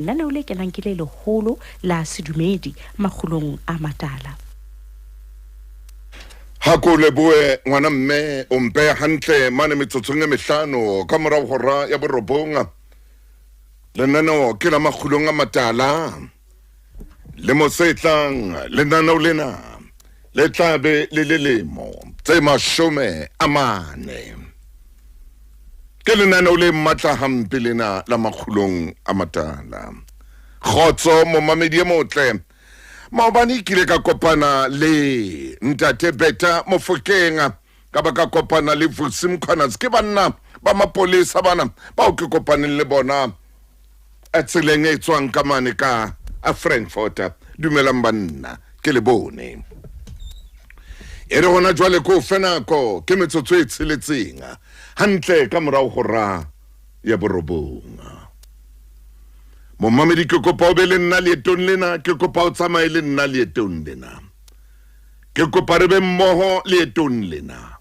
Lenaneo le kenang ke le leholo la sedumedi makgulong a matala. Ha ko leboe ngwana mme o mpeya hantle mane metsotsong e mehlano ka morao hora ya borobong. Lenaneo ke la makgulong a matala. Lemo se tlang lenaneo lena le tla be le le lemo tse 40. Ke lenaneo le matla hampe lena la makgulong a matala. Kgotso momamedi e motle. Maobane ke ile ka kopana le ntate Beta Mofokeng ka ba ka kopana le Vusi Mkhwanazi. Ke banna ba mapolesa bana bao ke kopaneng le bona tseleng e tswang ka mane ka a Frankfurt. Dumelang banna, ke le bone. E re hona jwale ko fe nako ke metsotso e tsheletseng hantle ka morao hora ya borobong. Momamedi, ke kopa o be le nna leetong lena, ke kopa o tsamaye le nna leetong lena, ke kopa re be mmoho leetong lena.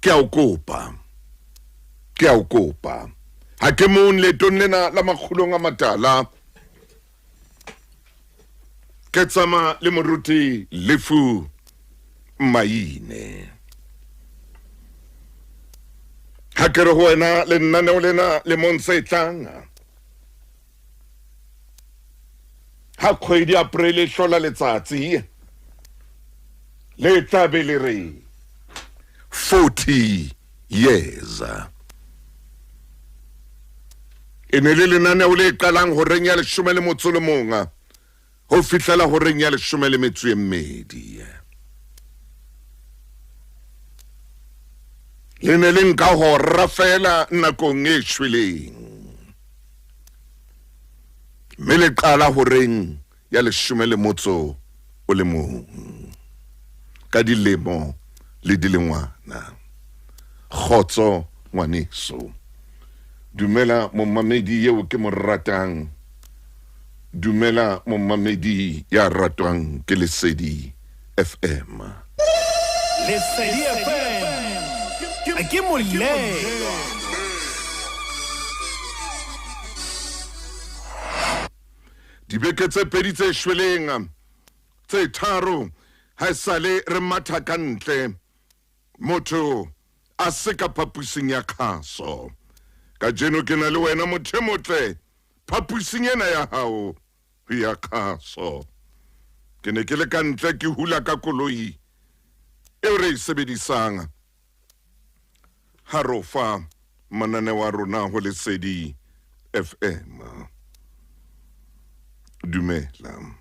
Ke a o kopa, ke a o kopa. Ha ke mong leetong lena la makgulong a matala, ke tsamaya le moruti Lefu Maine. Ha ke re ho wena lenaneo lena lemong se tlang, ha kgwedi April e hlola letsatsi, le tla be le re 40 years. E ne le lenaneo le qalang horeng ya 11 ho fihlela horeng ya 12. Le ne le nka hora fela nakong e shweleng, mme le qala horeng ya 11 ka dilemo le dilengwana. Kgotso ngwaneso, dumela momamedi eo ke mo ratang, dumela momamedi ya ratwang ke Lesedi FM. Lesedi FM ke molelwa. Dibeke tse pedi tse shweleng tse tharo ha esale re matha ka ntle, motho a se ka phapusing ya kgaso. Kajeno ke na le wena motho e motle phapusing ena ya hao ya kgaso. Ke ne ke le ka ntle ke hula ka koloi eo re e sebedisang ha ro fa mananeo a rona ho Lesedi FM. Dumela,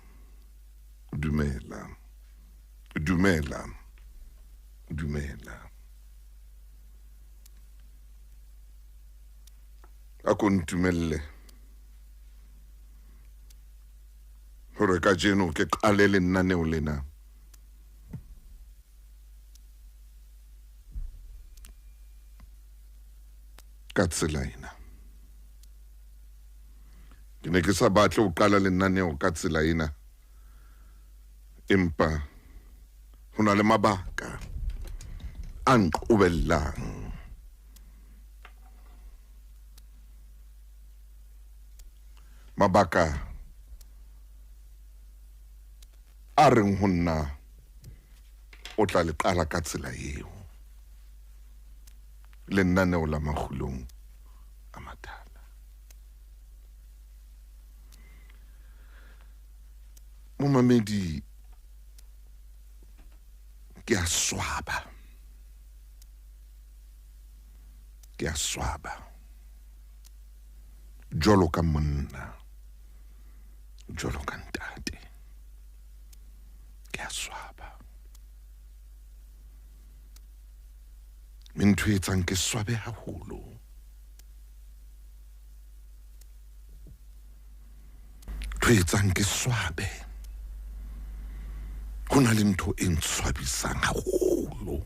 dumela, dumela, dumela. A ko ntumelle hore kajeno ke qale lenaneo lena ka tsela ena. Ke ne ke sa batle ho qala lenaneo ka tsela ena, empa ho na le mabaka a nqobellang. Mabaka a reng ho nna o tla le qala ka tsela eo lenaneo la makgulong a matala. Momamedi, ke a swaba, ke a swaba jwalo ka monna, jwalo ka ntate, ke a swaba. Mme ntho e etsang ke swabe haholo ntho e etsang ke swabe, ho na le ntho e ntshwabisang haholo,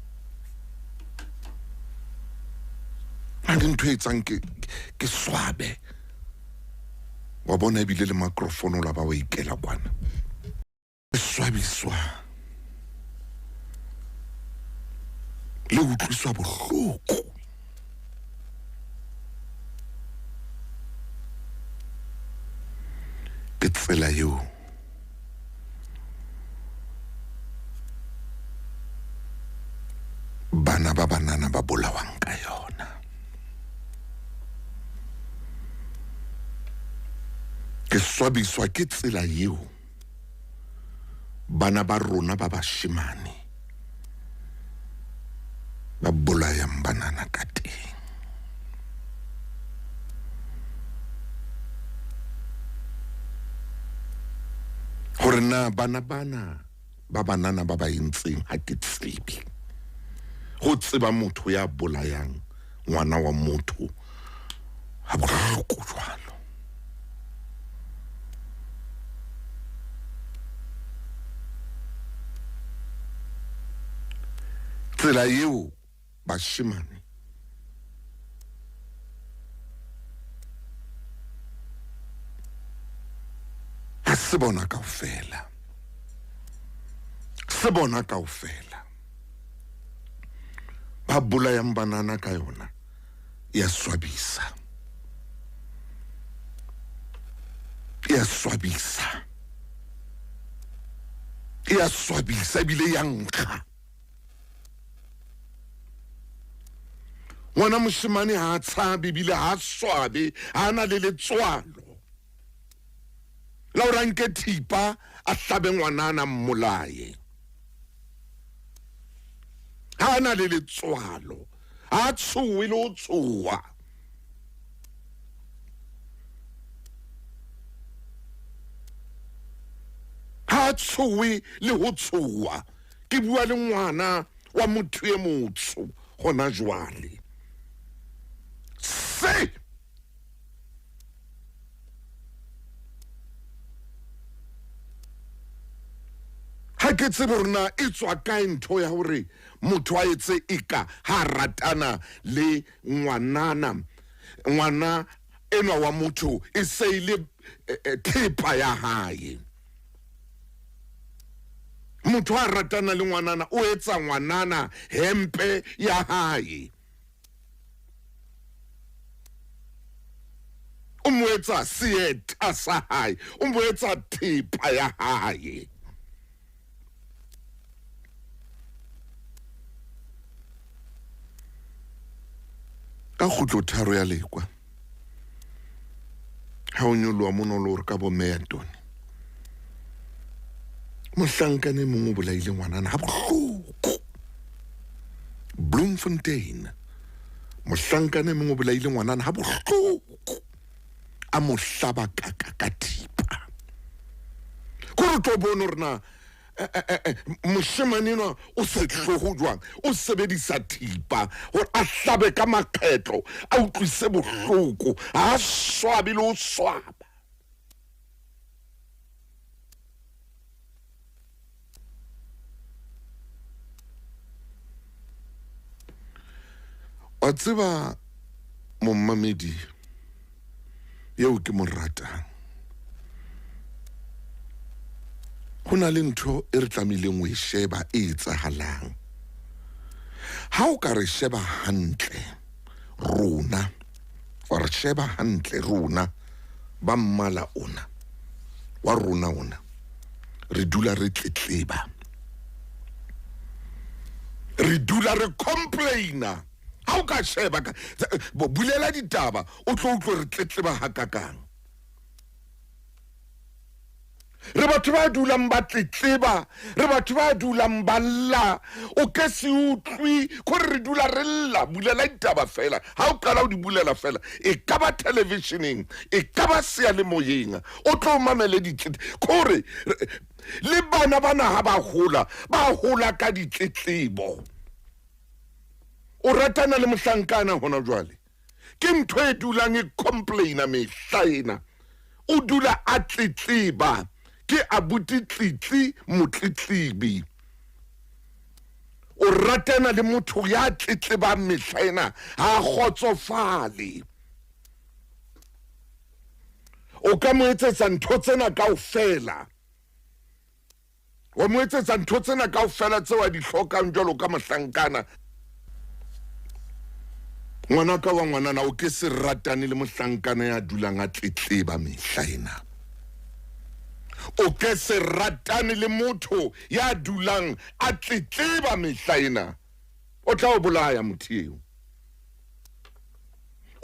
na le ntho e etsang ke swabe. Wa bona ebile le microphone o la ba wa ikela kwana. Ke swabiswa le utlwiswa bohloko tsela eo bana ba banana ba bolawang ka yona. Ke swabiswa ke tsela eo bana ba rona ba bashemane ba bolayang banana ka teng. Hore na bana bana ba banana ba ba entseng ha ke tsebe. Ho tseba motho ya bolayang ngwana wa motho ha bohloko jwalo. Tsela eo bashemane ha se bona kaofela, se bona kaofela ba bolayang banana ka yona ya swabisa, ya swabisa, ya swabisa ebile ya nkga. Ngwana moshemane ha a tshabe ebile ha a swabe, ha a na le letswalo la hore a nke thipa a hlabe ngwanana mmolaye. Ha a na le letswalo, ha a tshohe le ho tshoha. Ha a tshohe le ho tshoha. Ke bua le ngwana wa motho e motsho hona jwale. Se ha ke tsebe hore na e tswa kae ntho ya hore motho a etse eka ha ratana le ngwanana, ngwana enwa wa motho e se e le thepa ya hae. Motho a ratana le ngwanana o etsa ngwanana hempe ya hae, o mo etsa seeta sa hae, o mo etsa thepa ya hae. Ka kgutlo tharo ya lekwa ha o nyoloha mono le hore ka bo mme ya Ntone, mohlankana e mong o bolaile ngwanana ha bohloko. Bloemfontein, mohlankana e mong o bolaile ngwanana ha bohloko, a mo hlaba kaka ka thipa. Kore o tlo bone hore na moshemane enwa o sehloho jwang, o sebedisa thipa hore a hlabe ka makgetlo, a utlwise bohloko, ha a swabe le ho swaba. Wa tseba mommamedi eo ke mo ratang, ho na le ntho e re tlamehileng ho e sheba e etsahalang. Ha o ka re sheba hantle rona, wa re sheba hantle rona ba mmala ona wa rona ona, re dula re tletleba, re dula re complaina. Ha o ka sheba ka bulela ditaba, o tlo utlwe re tletleba hakakang. Re batho ba dulang ba tletleba, re batho ba dulang ba lla, o ke se utlwe gore re dula re lla. Bulela ditaba fela, ha o qala o di bulela fela, e ka ba televisioneng, e ka ba seyalemoyeng, o tlo mamele ditletlebo. Gore le bana ba naha ba hola, ba hola ka ditletlebo. O ratana le mohlankana hona jwale, ke ntho e dulang e complaina mehla ena, o dula a tletleba, ke abuti tlitli motletlebi. O ratana le motho ya tletlebang mehla ena, ha a kgotsofale. O ka mo etsetsa ntho tsena kaofela, wa mo etsetsa ntho tsena kaofela tseo a di hlokang jwalo ka mohlankana. Ngwanaka wa ngwanana, o ke se ratane le mohlankana ya dulang a tletleba mehla ena. O ke se ratane le motho ya dulang a tletleba mehla ena, o tla o bolaya motho eo.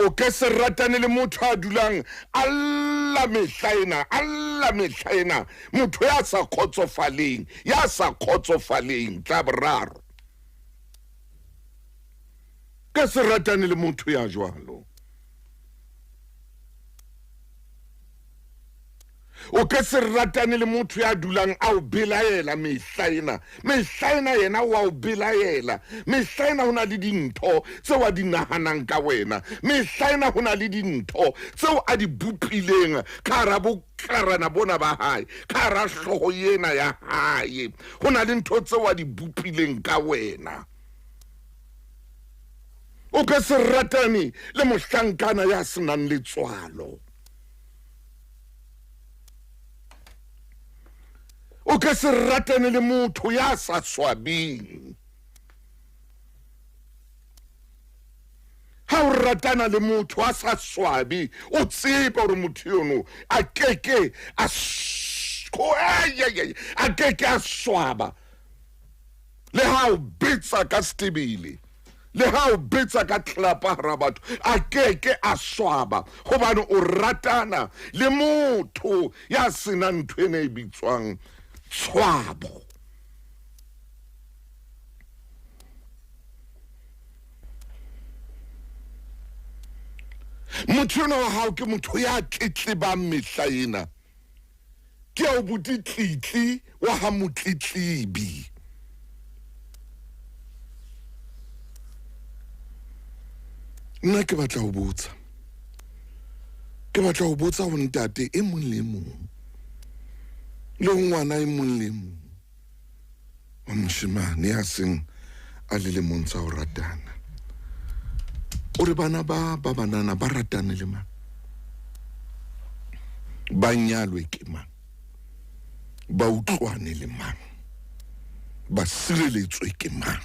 O ke se ratane le motho a dulang a lla mehla ena, a lla mehla ena, motho ya sa kgotsofaleng, ya sa kgotsofaleng. Tla boraro, ke se ratane le motho ya jwalo. O ke se ratane le motho ya dulang a o belaela mehla ena, mehla ena yena o a o belaela, mehla ena ho na le dintho tseo a di nahanang ka wena, mehla ena ho na le dintho tseo a di bopileng ka hara bokarana bona ba hae, ka hara hlooho ena ya hae, ho na le ntho tseo a di bopileng ka wena. O ke se ratane le mohlankana ya senang letswalo. O ke se ratane le motho ya sa swabeng. Ha o ratana le motho a sa swabe, o tsebe hore motho yono a keke a a keke a swaba. Le ha o betsa ka setebele, le ha o betsa ka tlelapa hara batho, a keke a swaba, hobane o ratana le motho ya senang ntho ena e bitswang tshwabo. Motho enwa wa hao ke motho ya tletlebang mehla ena. Ke ya o botitlitli wa ha motletlebi. Nna ke batla ho botsa, ke batla ho botsa ho ntate e mong le e mong le ho ngwana e mong le e mong wa moshemane ya seng a le lemong tsa ho ratana, o re bana ba ba banana ba ratane le mang, ba nyalwe ke mang, ba utlwane le mang, ba sireletswe ke mang.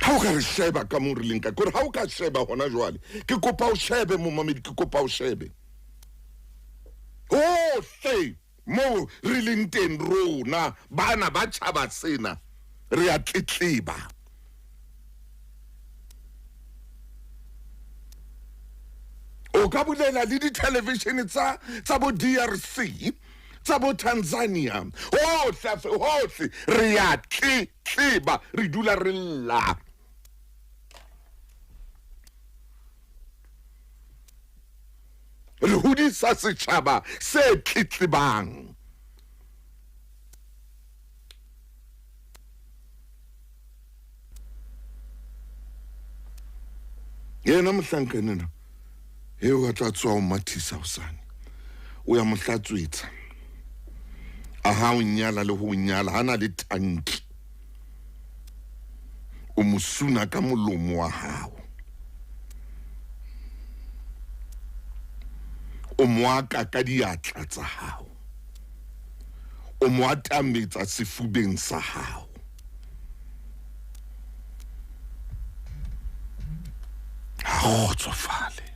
Ha o ka re sheba ka moo re leng ka kore, ha o ka sheba hona jwale, ke kopa o shebe momamedi, ke kopa o shebe hohle moo re leng teng rona bana ba tjhaba sena, re a tletleba. O ka bulela le di-television tsa tsa bo DRC, tsa bo Tanzania, hohle hohle re a tletleba, re dula re lla. Re hodisa setjhaba se tletlebang. Yena mohlankana ena eo a tla tswa o mathisa hosane, o ya mo hlatswetsa, a ha o nyala le ho nyala, ha na le tanki, o mo suna ka molomo wa hao, o mo aka ka diatla tsa hao, o mo atametsa sefubeng sa hao. A kgotsofale,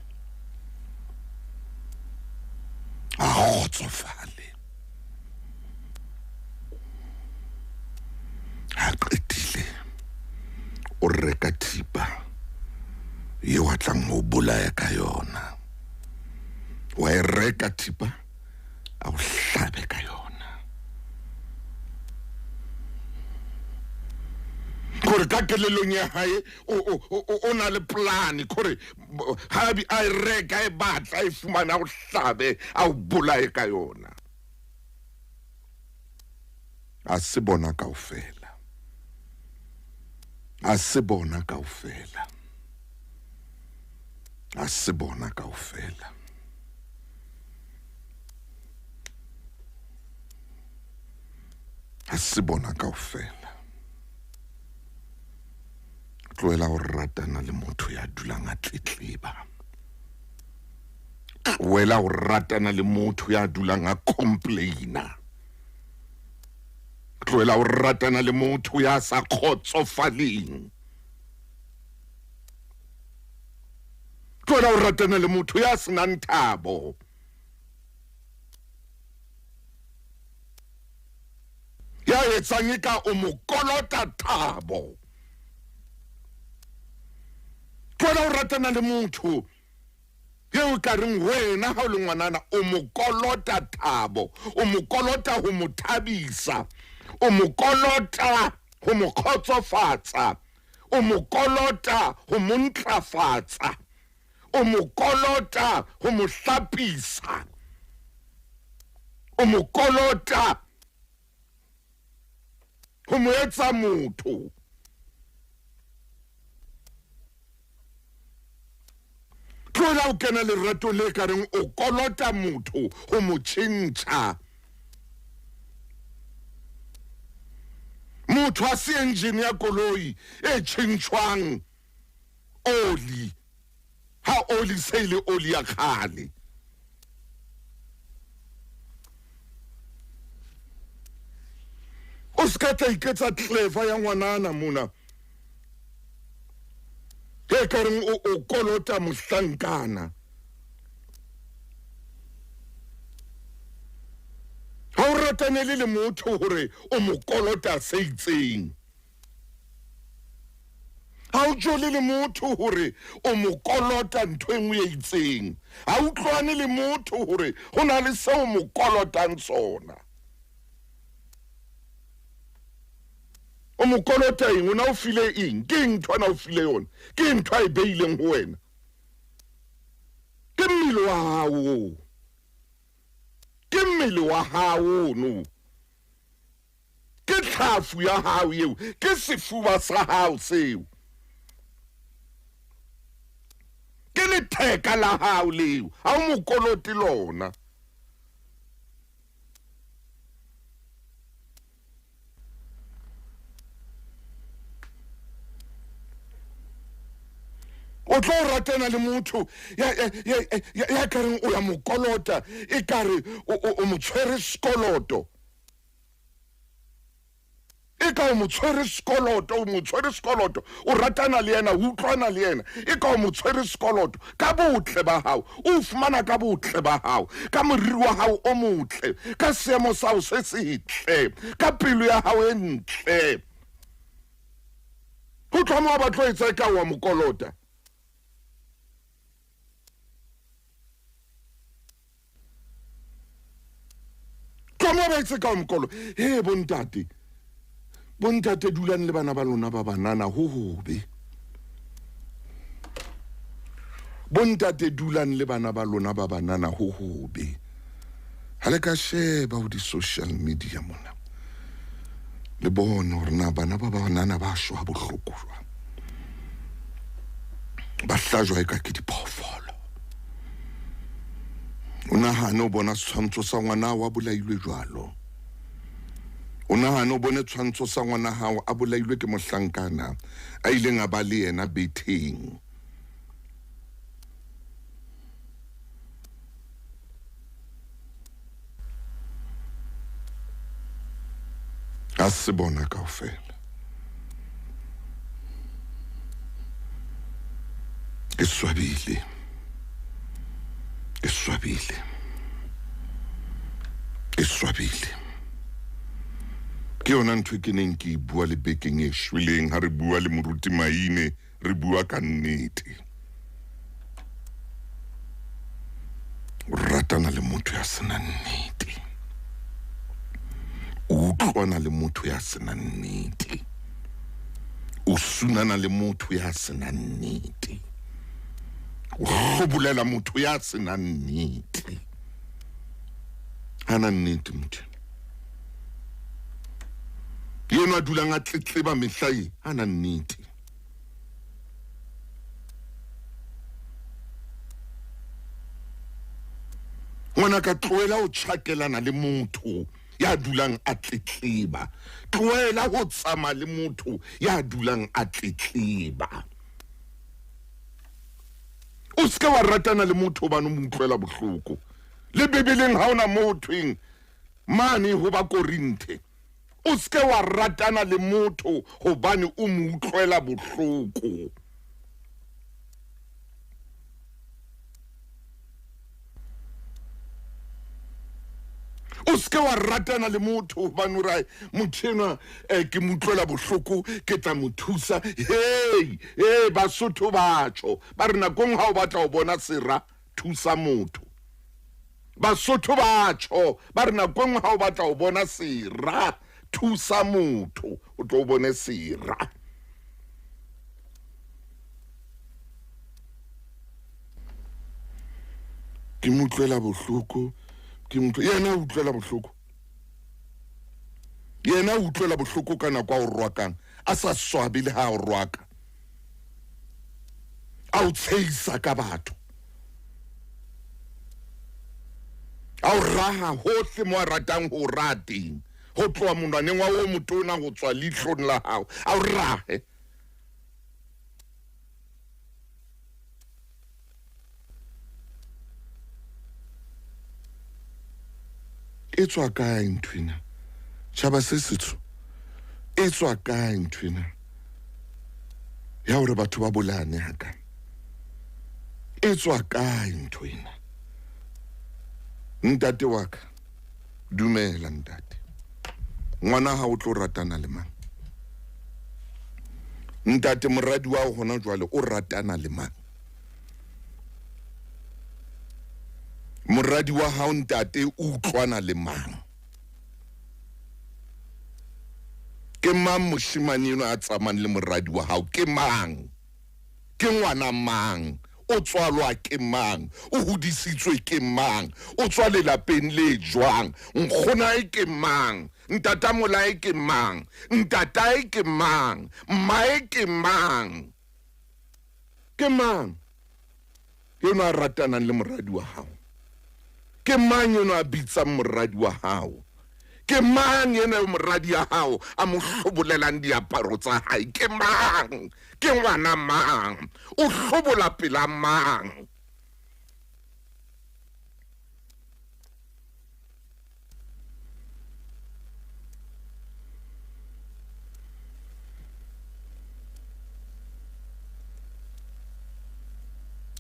a kgotsofale. Ha qetile o reka thipa eo a tlang ho bolaya ka yona, wa e reka thipa a o hlabe ka yona. Kore ka kelellong ya hae o na le plan, kore ha a e reka, e batla, e fumana, a o hlabe, a o bolaye ka yona. A se bona kaofela, a se bona kaofela, a se bona kaofela. A se bona kaofela. Tlohela ho ratana le motho ya dulang a tletleba. Tlohela ho ratana le motho ya dulang a complaina. Tlohela ho ratana le motho ya sa kgotsofaleng. Tlohela ho ratana le motho ya senang thabo. Ya etsang e ka o mo kolota thabo. Tlohela ho ratana le motho eo ka reng wena ha o le ngwanana o mo kolota thabo, o mo kolota ho mo thabisa, o mo kolota ho mo kgotsofatsa, o mo kolota ho mo ntlafatsa, o mo kolota ho mo hlapisa, o mo kolota ho mo etsa motho. Tlohela ho kena lerato le ka reng o kolota motho ho mo tjhentjha. Motho a se engine ya koloi e tjhentjhwang oli ha oli se ile oli ya kgale. O se ka tla iketsa clever ya ngwanana mona e ka reng o kolota mohlankana. Ha o ratanele le motho hore o mo kolota se itseng. Ha o jole le motho hore o mo kolota ntho e nngwe e itseng. Ha utlwane le motho hore ho na le seo mo kolotang sona. O mo kolota eng? O na o file eng? Ke eng ntho ana o file yona? Ke eng ntho a e beileng ho wena? Ke mmele wa hao. Ke mmele wa hao no. Ke tlhafu ya hao eo, ke sefuba sa hao seo. Ke letheka la hao leo, ha o mo kolote lona. O tlo ratana le motho ya ka reng o ya mo kolota, e ka re o mo tshwere sekoloto. E ka o mo tshwere sekoloto, o mo tshwere sekoloto, o ratana le yena, o utlwana le yena, e ka o mo tshwere sekoloto ka botle ba hao, o fumana ka botle ba hao, ka moriri wa hao o motle, ka seemo sa hao se setle, ka pelo ya hao e ntle. Ho tloha moo ba tlo etsa e ka wa mo kolota. Tloha moo ba etse ka wa mokolo. He bontate, bontate dulang le bana ba lona ba banana ho hobe. Bontate dulang le bana ba lona ba banana ho hobe. Ha le ka sheba ho di-social media mona, le bone hore na bana ba banana ba shwa bohloko jwang. Ba hlajwa e ka ke diphoofolo. O nahane o bona setshwantsho sa ngwana wa bolailwe jwalo. O nahane o bone tshwantsho sa ngwana hao a bolailwe ke mohlankana a ileng a ba le yena betheng. A se bona kaofela. Ke swabile. Ke swabile. Ke swabile. Ke yona ntho e ke neng ke e bua le bekeng e shweleng ha re bua le moruti Maine, re bua ka nnete. O ratana le motho ya senang nnete. O utlwana le motho ya senang nnete. O sunana le motho ya senang nnete. O hlobolela motho ya senang nnete. Hana nnete motho. Yena a dulang a tletleba mehla e, hana nnete. Ngwana ka tlohela ho tjhakelana le motho ya dulang a tletleba. Tlohela ho tsamaya le motho ya dulang a tletleba. O seke wa ratana le motho hobane o mo utlwela bohloko. Le Bibeleng ha ona moo ho thweng mane ho ba Korinthe, o seke wa ratana le motho hobane o mo utlwela bohloko. Se ke wa ratana le motho hobane o re motho enwa ke mo utlwela bohloko, ke tla mo thusa. Hey, hey, Basotho ba tjho ba re nakong ha o batla ho bona sera, thusa motho. Basotho ba tjho ba re nakong ha o batla ho bona sera, thusa motho, o tlo bone sera. Ke mo utlwela bohloko, ke motho yena o utlwela bohloko, yena o utlwela bohloko ka nako a o rwakang, a sa swabe le ha o rwaka, a o tsheisa ka batho, a o raha hohle mo a ratang ho raha teng, ho tloha monwaneng wa o motona ho tswa leihlong la hao, a o rahe. E tswa kae nthwena? Tjhaba se setsho, e tswa kae nthwena ya hore batho ba bolane haka? E tswa kae nthwena? Ntate wa ka, dumela ntate. Ngwana ha o tlo ratana le mang? Ntate, moradi wa hona jwale o ratana le mang? Moradi wa hao ntate o utlwana le mang? Ke mang moshemane enwa a tsamayang le moradi wa hao? Ke mang? Ke ngwana mang? O tswalwa ke mang? O hodisitswe ke mang? O tswa lelapeng le jwang? Nkgonae ke mang? Ntatamolae ke mang? Ntatae ke mang? Mmae ke mang? Ke mang enwa a ratanang le moradi wa hao? Ke mang enwa a bitsang moradi wa hao? Ke mang enwa eo moradi ya hao a mo hlobolelang diaparo tsa hae? Ke mang? Ke ngwana mang? O hlobola pela mang?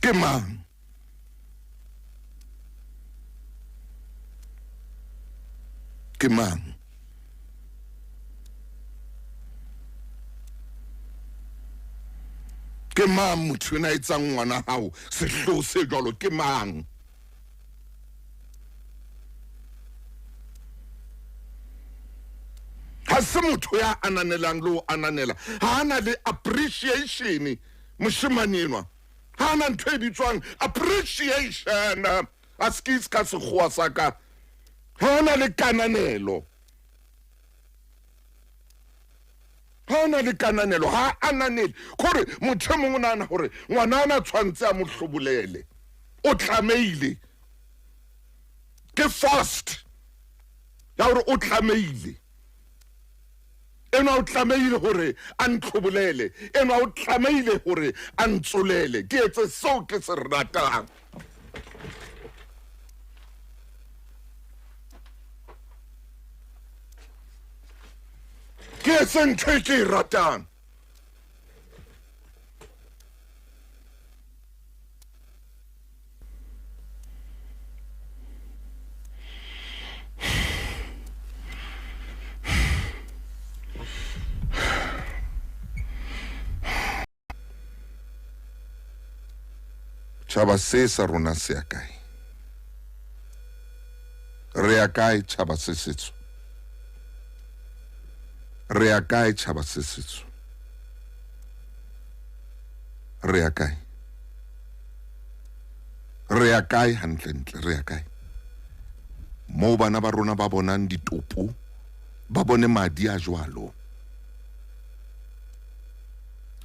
Ke mang? Ke mang? Ke mang motho ena etsang ngwana hao sehloho se jwalo? Ke mang? Ha se motho ya ananelang le ho ananela, ha ana le appreciation moshemane enwa, ha ana ntho e bitswang appreciation, a se ka sekgowa sa ka, ha ana le kananelo, ha ana le kananelo, ha ananele kore motho e mongwe o nahana hore ngwana ana tshwantse a mo hlobolele, o tlamehile, ke forced ya hore o tlamehile, enwa o tlamehile hore a ntlhobolele, enwa o tlamehile hore a ntsolele, ke etse seo ke se ratang. Ke etse ntho e ke e ratang. Tjhaba se sa rona se ya kae? Re ya kae tjhaba se setsho? Re ya kae tjhaba se setsho? Re ya kae? Re ya kae hantlentle? Re ya kae? Moo bana ba rona ba bonang ditopo, ba bone madi a jwalo.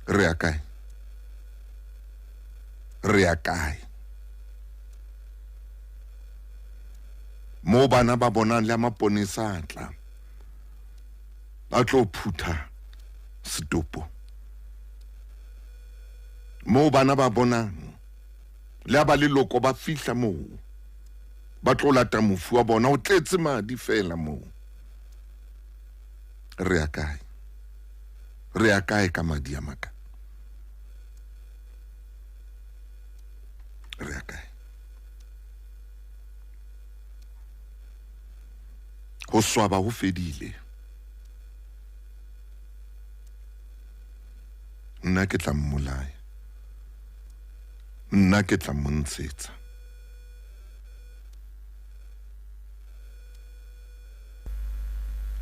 Re ya kae? Re ya kae? Moo bana ba bonang le a maponesa a tla, ba tlo phutha setopo. Moo bana ba bonang le a ba leloko ba fihla moo, ba tlo lata mofu wa bona, o tletse madi fela moo. Re ya kae? Re ya kae ka madi a maka? Re ya kae? Ho swaba ho fedile. Nna ke tla mmolaya. Nna ke tla mo ntshetsa.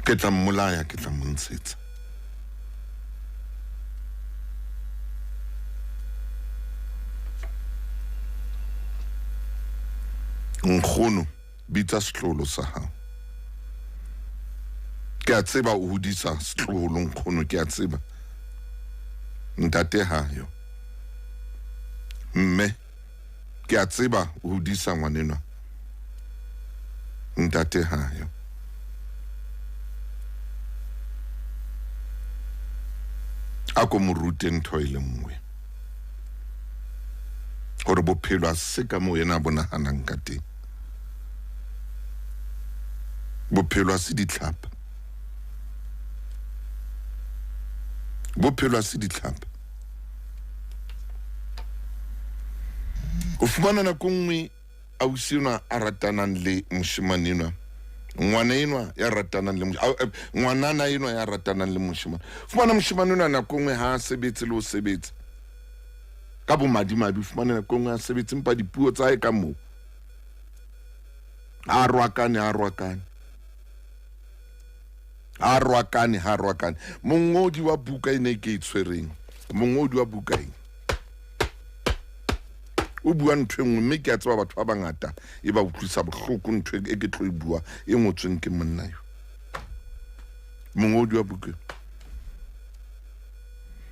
Ke tla mmolaya, ke tla mo ntshetsa. Nkgono, bitsa setloholo sa hao. Ke a tseba o hodisa setloholo, nkgono, ke a tseba. Ntate hayo. Mme, ke a tseba o hodisa ngwanenwa. Ntate hayo. A ko mo rute ntho e le nngwe. Hore bophelo ha se ka moo yena a bo nahanang ka teng. Bophelo ha se ditlhapa. Bophelo ha se ditlhapa. O fumana nako nngwe ausi enwa a ratanang le moshemane enwa, ngwana enwa ya ratanang le ngwanana enwa ya ratanang le moshemane. Fumana moshemane enwa nako nngwe ha a sebetse le ho sebetsa. Ka bomadimabe fumana nako nngwe a sebetse empa dipuo tsa hae ka moo. Ha rwakane, ha rwakane. Ha rwakane, ha rwakane. Mongodi wa buka ena e ke e tshwereng. Mongodi wa buka ena. O bua ntho e nngwe mme ke a tseba batho ba bangata e ba utlwisa bohloko ntho e ke tlo e bua e ngotsweng ke monna yo. Mongodi wa buka.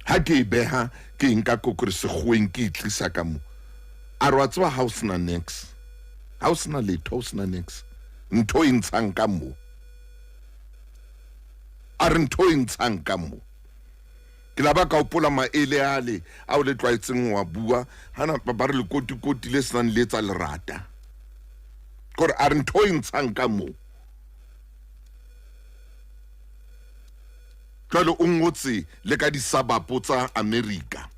Ha ke e beha ke e nka kokore sekgoweng ke e tlisa ka mo. A re wa tseba ha o sena niks. Ha o sena letho, ha o sena niks. Ntho e ntshang ka mo. A re ntho e ntshang ka mo. Ke la ba ka hopola maele ale ao le tlwaetseng ho a bua hana ba re lekotikoti le senang le etsa lerata. Kore a re ntho e ntshang ka mo. Jwale o ngotse le ka disabapo tsa America.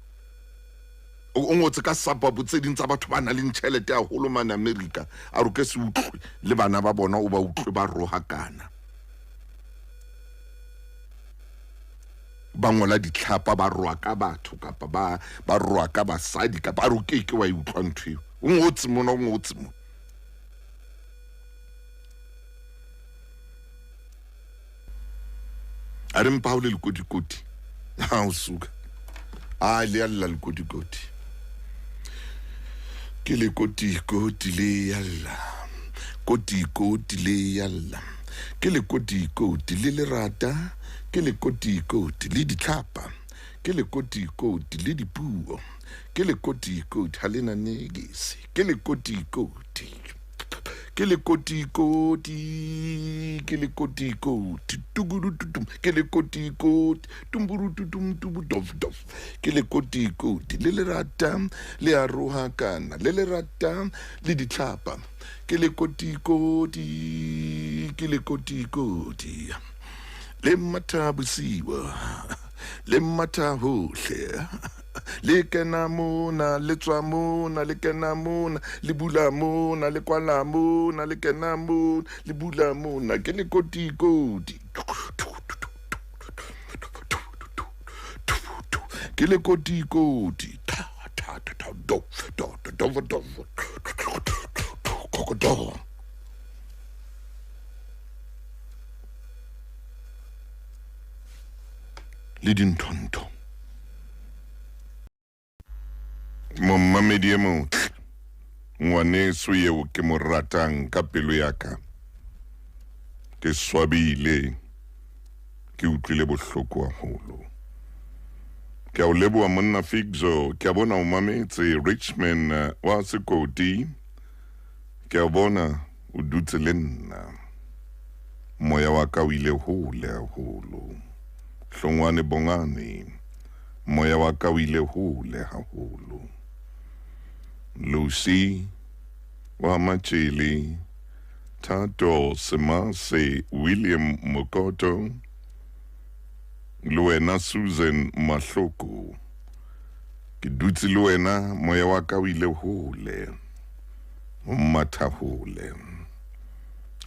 O ngotse ka sabapo tse ding tsa batho ba nang le tjhelete haholo mane America. A re ke se utlwe le bana ba bona o ba utlwe ba rohakana. Ba ngola ditlhapa ba roa ka batho kapa ba ba roa ka basadi kapa a re o ke ke wa e utlwa ntho eo. O ngotse mona, o ngotse mona. A re mpa ha o le lekotikoti. Ha o suka. A le a lla lekotikoti. Ke lekotikoti le ya lla. Kotikoti le ya lla. Ke lekotikoti le lerata. Ke lekotikoti le ditlhapa. Ke lekotikoti le dipuo. Ke lekotikoti ha le na nekisi. Ke lekotikoti. Ke lekotikoti. Ke lekotikoti. Tukurututum. Ke lekotikoti. Tumburututum tubu dof dof. Ke lekotikoti le lerata le a rohakana. Le lerata le ditlhapa. Ke lekotikoti. Ke lekotikoti. Le matha bosiu. Le matha hohle. Le kena mona, le tswa mona, le kena mona, le bula mona, le kwala mona, le kena mona, le bula mona. Ke lekotikoti. Ke lekotikoti. Ta ta ta ta do do do do do do. Le dinthontho. Momamedi e motle, ngwaneso eo ke mo ratang ka pelo ya ka. Ke swabile, ke utlwile bohloko haholo. Ke a o leboha monna Figzo, ke a bona o mametse Richmond wa Sekoti. Ke a bona o dutse le nna. Moya wa ka o ile hole haholo. Hlongwane Bongane, moya wa ka o ile hole haholo. Lucy wa Matjele, Thato Semase, William Mokoto, le wena Susan Mahloko. Ke dutse le wena, moya wa ka o ile hole. O matha hole.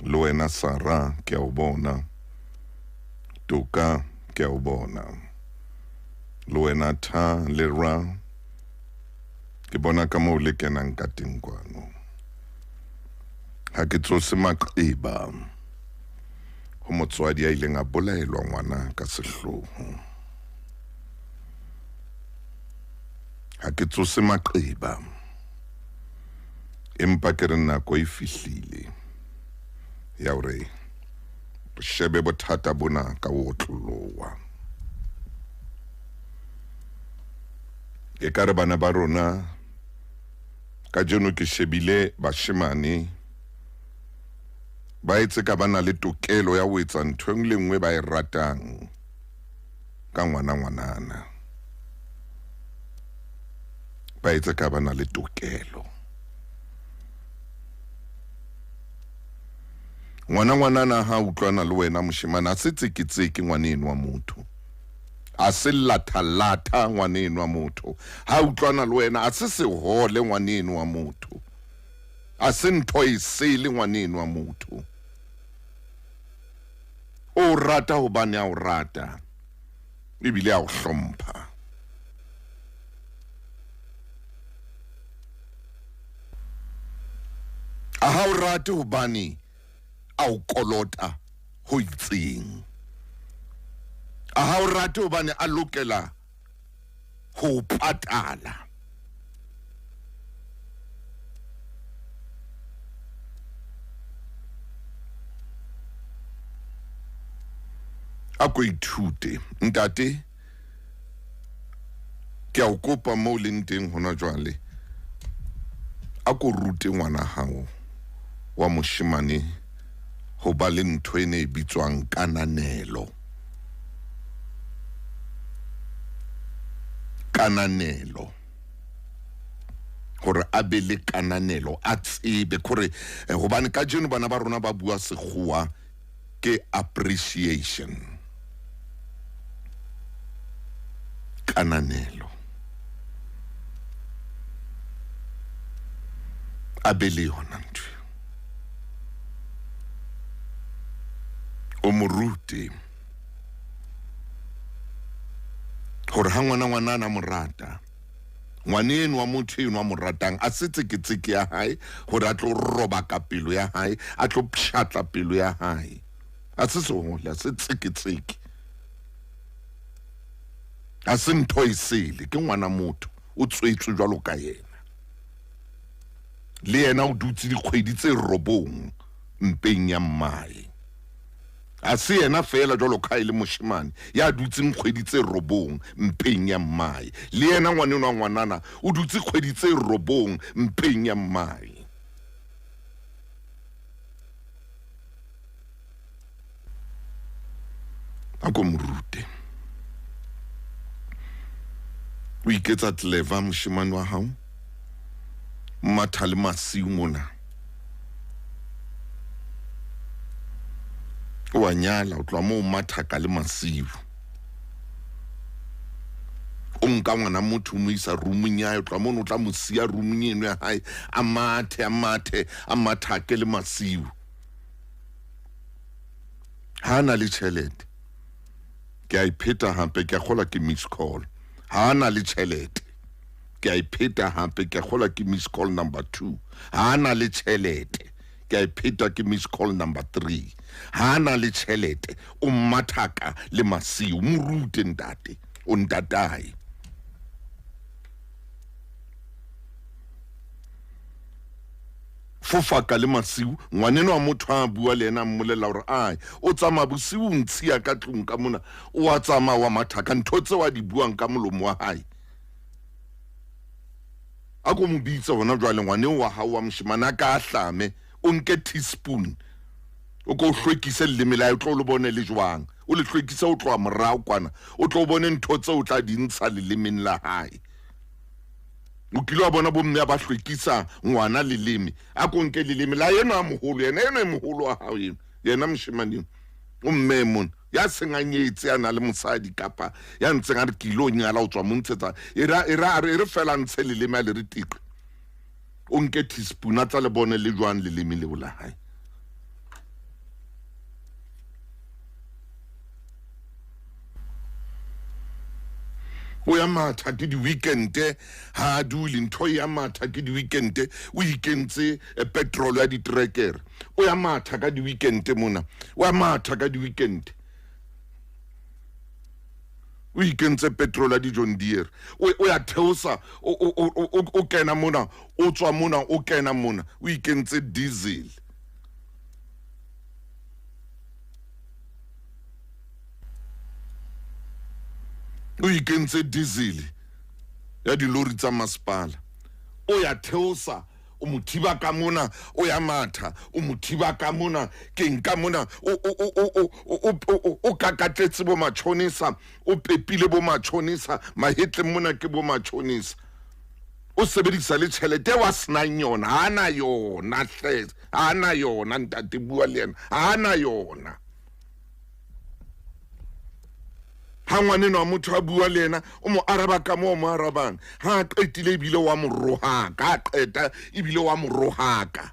Le wena Sara, ke a o bona. Toka, ke a o bona. Le wena Tha le Ra, ke bona ka moo le kenang ka teng kwano. Ha ke tsose maqeba ho motswadi a ileng a bolaelwa ngwana ka sehloho. Ha ke tsose maqeba, empa ke re nako e fihlile ya hore re shebe bothata bona ka ho otloloha. E ka re bana ba rona kajeno ke shebile bashemane ba etse ka ba na le tokelo ya ho etsa ntho e nngwe le nngwe ba e ratang ka ngwana ngwanana. Ba etse ka ba na le tokelo. Ngwana ngwanana ha utlwana le wena moshemane, a se tseketseke ngwaneno wa motho. A se latha-latha ngwaneno wa motho. Ha utlwana le wena, a se sehole ngwaneno wa motho. A se ntho e sele ngwaneno wa motho. O rata hobane a o rata, ebile a o hlompha. A ha o rate hobane a o kolota ho itseng. A ha o rate hobane a lokela ho patala. A ko ithute ntate, ke a o kopa moo leng teng hona jwale, a ko rute ngwana hao wa moshemane ho ba le ntho e ne e bitswang kananelo. Kananelo, hore a be le kananelo, a tsebe hore hobane kajeno bana ba rona ba bua sekgowa ke appreciation. Kananelo, a be le yona ntho. O mo rute hore ha ngwana ngwanana mo rata, ngwaneno wa motho eno a mo ratang, a se tseketseke ya hae hore a tlo roba ka pelo ya hae, a tlo pshatla pelo ya hae. A se sehole, a se tseketseke, a se ntho e sele, ke ngwana motho, o tswetswe jwalo ka yena. Le yena o dutse dikgwedi tse 9 mpeng ya mmae. A se yena fela jwalo ka e le moshemane ya dutseng kgwedi tse 9 mpeng ya mmae. Le yena ngwaneno wa ngwanana o dutse kgwedi tse 9 mpeng ya mmae. A ko mo rute. O iketsa clever moshemane wa hao, matha le masiu mona. O a nyala, o tloha moo mathaka le masiu. O nka ngwana motho o mo isa roomong ya hae, o tloha mono o tla mo siya roomong eno ya hae, a mathe, a mathe, a mathake le masiu. Ha na le tjhelete, ke a ipheta hape, ke a kgolwa ke miss call. Ha na le tjhelete, ke a ipheta hape, ke a kgolwa ke miss call number 2. Ha na le tjhelete, ke a ipheta ke miss call number 3. Ha na le tjhelete, o mathaka le masiu. Mo rute ntate, o ntatae. Fofaka le masiu, ngwaneno wa motho a bua le yena a mmolella hore ai, o tsamaya bosiu o ntshiya ka tlung ka mona, o a tsamaya wa mathaka, ntho tseo a di buang ka molomo wa hae. A ko mo bitse hona jwale ngwaneo wa hao wa moshemane, a ka hlame, o nke teaspoon, o ko hlwekise leleme la hae, o tlo le bone le jwang, o le hlwekise o tloha morao kwana, o tlo bone ntho tseo o tla di ntsha lelemeng la hae. O kile wa bona bomme ba hlwekisa ngwana leleme, a ko nke leleme la eno a moholo, yena eno e moholo wa hao eno, yena moshemane o mme mona ya seng a nyetse, a na le mosadi kapa ya ntseng a re ke ilo nyala, o tswa mo ntshetsa, e re fela ntshe leleme a le re tiqe. O nke teaspoon a tla le bone le jwang leleme leo la hae. O ya matha ke di-weekende, ha a dule ntho ya matha ke di-weekende, o ikentse petrol ya ditrekere. O ya matha ka di-weekende mona, o ya matha ka di-weekende, o ikentse petrol ya di-John Deere. O ya theosa, o kena mona, o tswa mona, o kena mona, o ikentse diesel. O ikentse diesel ya dilori tsa masepala. O ya theosa, o mo thiba ka mona, o ya matha, o mo thiba ka mona, ke nka mona, o kakatletse bo matjhonisa, o pepile bo matjhonisa, mahetleng mona ke bo matjhonisa. O sebedisa le tjhelete wa senang yona, ha na yona hle, ha na yona ntate, bua le yena, ha na yona. Ha ngwaneno wa motho a bua le yena, o mo araba ka moo o mo arabang. Ha a qetile ebile wa mo rohaka, ha qeta ebile wa mo rohaka.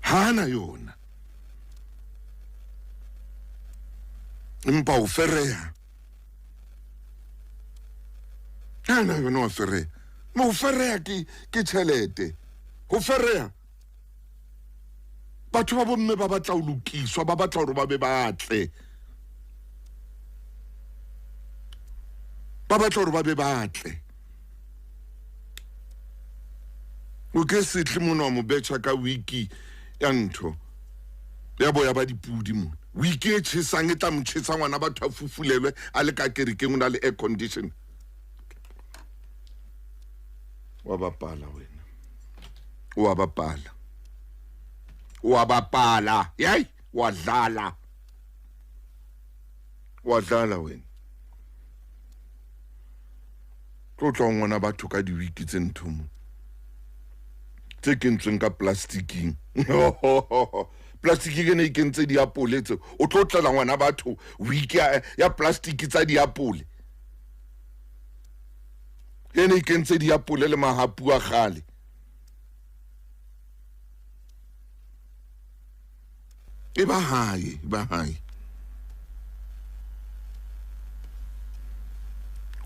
Ha na yona. Empa o fereha. Ha na yona wa fereha. Mo fereha ke tjhelete. Ho fereha. Batho ba bomme ba batla ho lokiswa, ba batla hore ba be batle. Ba batla hore ba be batle. O ke setle mona wa mo betjha ka wiki ya ntho ya boya ba dipudi mona. Wiki e tjhesang e tla mo tjhesa ngwana, batho a fufulelwe a le ka kerekeng, o na le air condition. Wa bapala wena. Wa bapala. Wa bapala. Yey, wa dlala. Wa dlala wena. Tlo tla ngwana batho ka diwiki tse ntho mo. Tse kentsweng ka plastiking. Plastic e ne e kentse diapole tse. O tlo tlela ngwana batho wiki ya plastic tsa diapole. E ne e kentse diapole le mahapu a kgale. E ba hae, ba hae.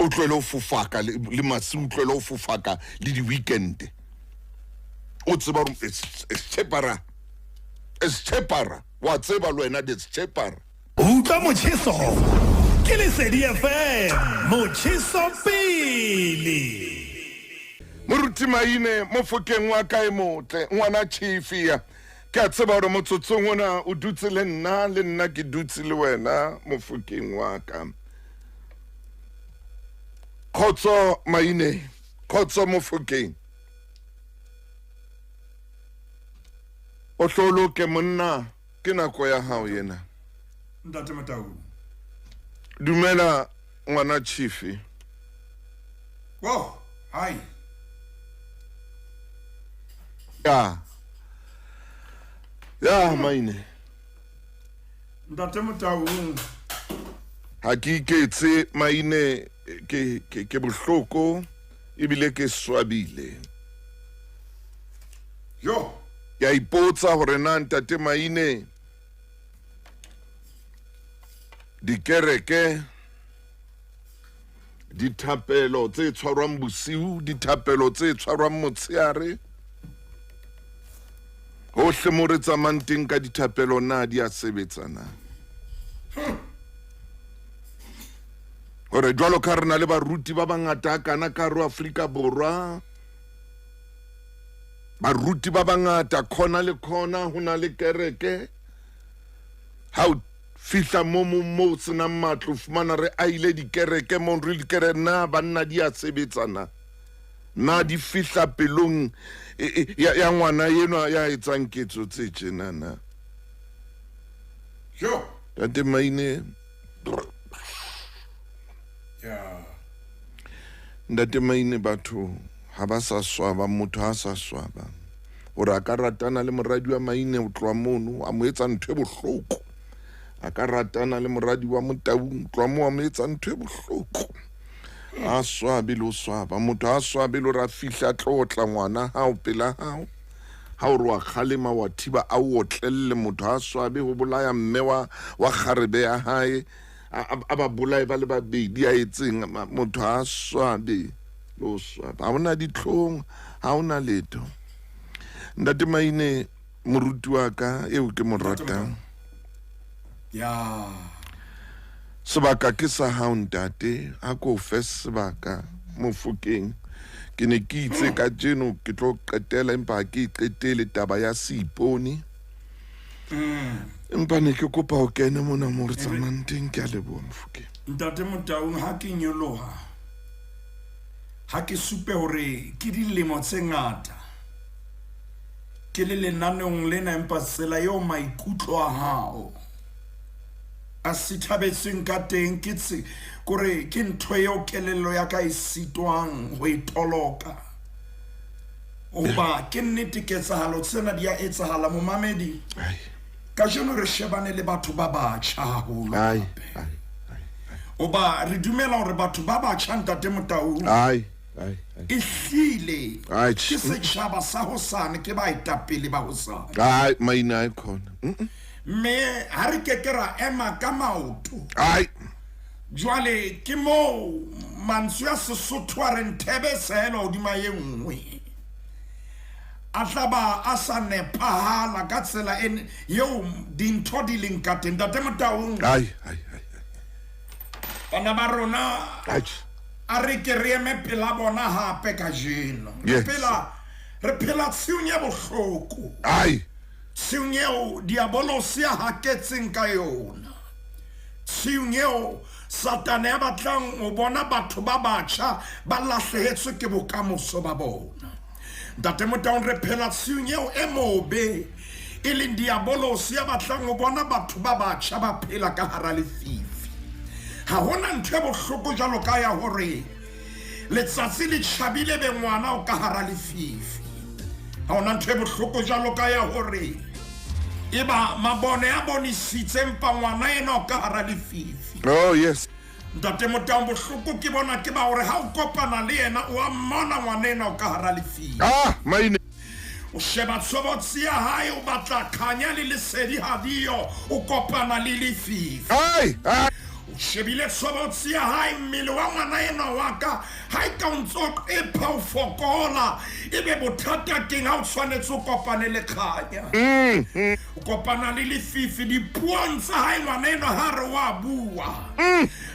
O tlwele ho fofaka le masiu, o tlwele ho fofaka le di-weekend. O tseba hore it's cheaper. Wa tseba le wena it's cheaper. Utlwa motjheso ke Lesedi FM, motjheso pele. Moruti Maine mofokeng wa kae motle, ngwana chief ya. Ke a tseba hore motsotsong ona o dutse le nna, le nna ke dutse le wena mofokeng wa ka. Khotso Maine, khotso mofokeng. O hloloke monna, ke nako ya hao yena. Ntate Motau. Dumela ngwana chief. Wow, hi. Ya. Ya Maine. Ntate Motau. Ha ke iketse Maine, ke bohloko ebile ke swabile. Yo. Ke a ipotsa hore na ntate Maine dikereke, dithapelo tse tshwarwang bosiu, dithapelo tse tshwarwang motshehare, hohle mo re tsamayang teng ka dithapelo na di a sebetsa na? Hore jwalo ka re na le baruti ba bangata kana ka ro Afrika Borwa, baruti ba bangata khona le khona ho na le kereke. Ha o fihla mo mo senang matlo, fumana re aile dikereke mo re dikereke na banna di a sebetsa na? Na di fihla pelong ya ngwana enwa ya etsang ketso tse tjena na? Jo. Ntate Maine. Ya. Ntate Maine, batho ha ba sa swaba, motho ha sa swaba. Hore a ka ratana le moradi wa Maine o tloha mono, a mo etsa ntho e bohloko. A ka ratana le moradi wa Motaung, tloha moo a mo etsa ntho e bohloko. A swabe le ho swaba, motho a swabe le hore a fihle a tlo otla ngwana hao pela hao. Ha o re wa kgalema wa thiba a o otlelle motho ha a swabe ho bolaya mme wa wa kgarebe ya hae a ba bolaye ba le babedi a etseng motho ha a swabe le ho swaba ha ona ditlhong ha ona letho. Ntate Maine moruti wa ka eo ke mo ratang. Ya. Sebaka ke sa hao ntate, a ko fe sebaka Mofokeng. Ke ne ke itse kajeno ke tlo qetela empa ha ke e qetele taba ya seipone. Empa ne ke kopa o kene mona mo re tsamayang teng. Ke a leboha Mofokeng. Ntate Motaung, ha ke nyoloha ha ke supe hore ke dilemo tse ngata ke le lenaneong lena, empa tsela eo maikutlo a hao a sithabetsweng ka teng ke kore ke ntho eo kelello ya ka e sitwang ho e toloka. Hoba ke nnete ketsahalo tsena di a etsahala momamedi. Kajeno re shebane le batho ba batjha haholo hape. Hoba re dumela hore batho ba batjha ntate Motaung ehlile ke setjhaba sa hosane, ke baetapele ba hosane. Ai maina a khona. Mme ha re ke ke ra ema ka maoto. Ai. Jwale ke moo mantswe a Sesotho a reng thebe sehelwa hodima e nngwe a tla ba a sa nepahala ka tsela e eo dintho di leng ka teng. Ntate Motaung, ai ai ai bana ba rona a re ke re eme pela bona hape kajeno. Yes. Re phela tshiung e bohloko. Ai. Tshiung eo diabolosi a haketseng ka yona. Tshiung eo Satane a batlang ho bona batho ba batjha ba lahlehetswe ke bokamoso ba bona. Ntate Motaung, re phela tshiung eo e mobe e leng diabolosi ya batlang ho bona batho ba batjha ba phela ka hara lefifi. Ha hona ntho e bohloko jwalo ka ya hore letsatsi le tjhabile be ngwana o ka hara lefifi. Ha hona ntho e bohloko jwalo ka ya hore eba mabone a bonisitse empa ngwana ena o ka hara lefifi. Oh yes. Ntate Motaung, bohloko ke bona ke ba hore ha o kopana le yena o a mmona ngwana ena o ka hara lefifi. Ah, maine. O sheba tshobotsi ya hae, o batla khanya le lesedi ha diyo, o kopana le lefifi. Ai, ai. O shebile tshobotsi ya hae, mmele wa ngwana enwa wa ka ha e ka o ntso qepha o fokola, ebe bothata keng ha o tshwanetse o kopane le khanya? O kopana le lefifi dipuong tsa hae ngwana enwa ha re wa bua.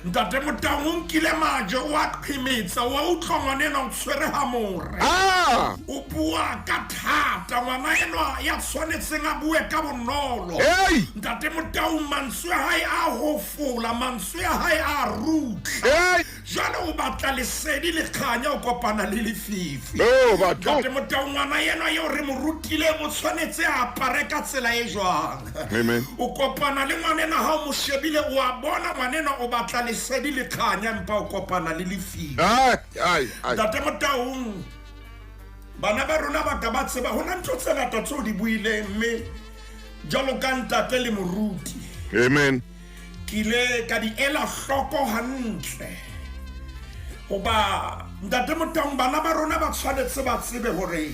Ntate Motaung o nkile majwe o a qhimetsa, wa utlwa ngwana enwa o tshwere hamore. Ah! O bua ka thata ngwana enwa ya tshwanetseng a bue ka bonolo. Hey! Ntate Motaung mantswe a hae a hofola, mantswe a hae a rutla. Hey! Jwale o batla lesedi le khanya o kopana le lefifi. Oh, batho. Ntate Motaung ngwana enwa eo re mo rutileng o tshwanetse a apare ka tsela e jwang. Amen. O kopana le ngwanena ha o mo shebile o a bona ngwanena o batla lesedi le khanya empa o kopana le lefifi. Ai, ai, ai. Ntate Motaung, bana ba rona ba ka ba tseba hona ntho tse ngata tseo di buileng mme jwalo ka ntate le moruti. Amen. Ke ile ka di ela hloko hantle. Hoba Ntate Motaung bana ba rona ba tshwanetse ba tsebe hore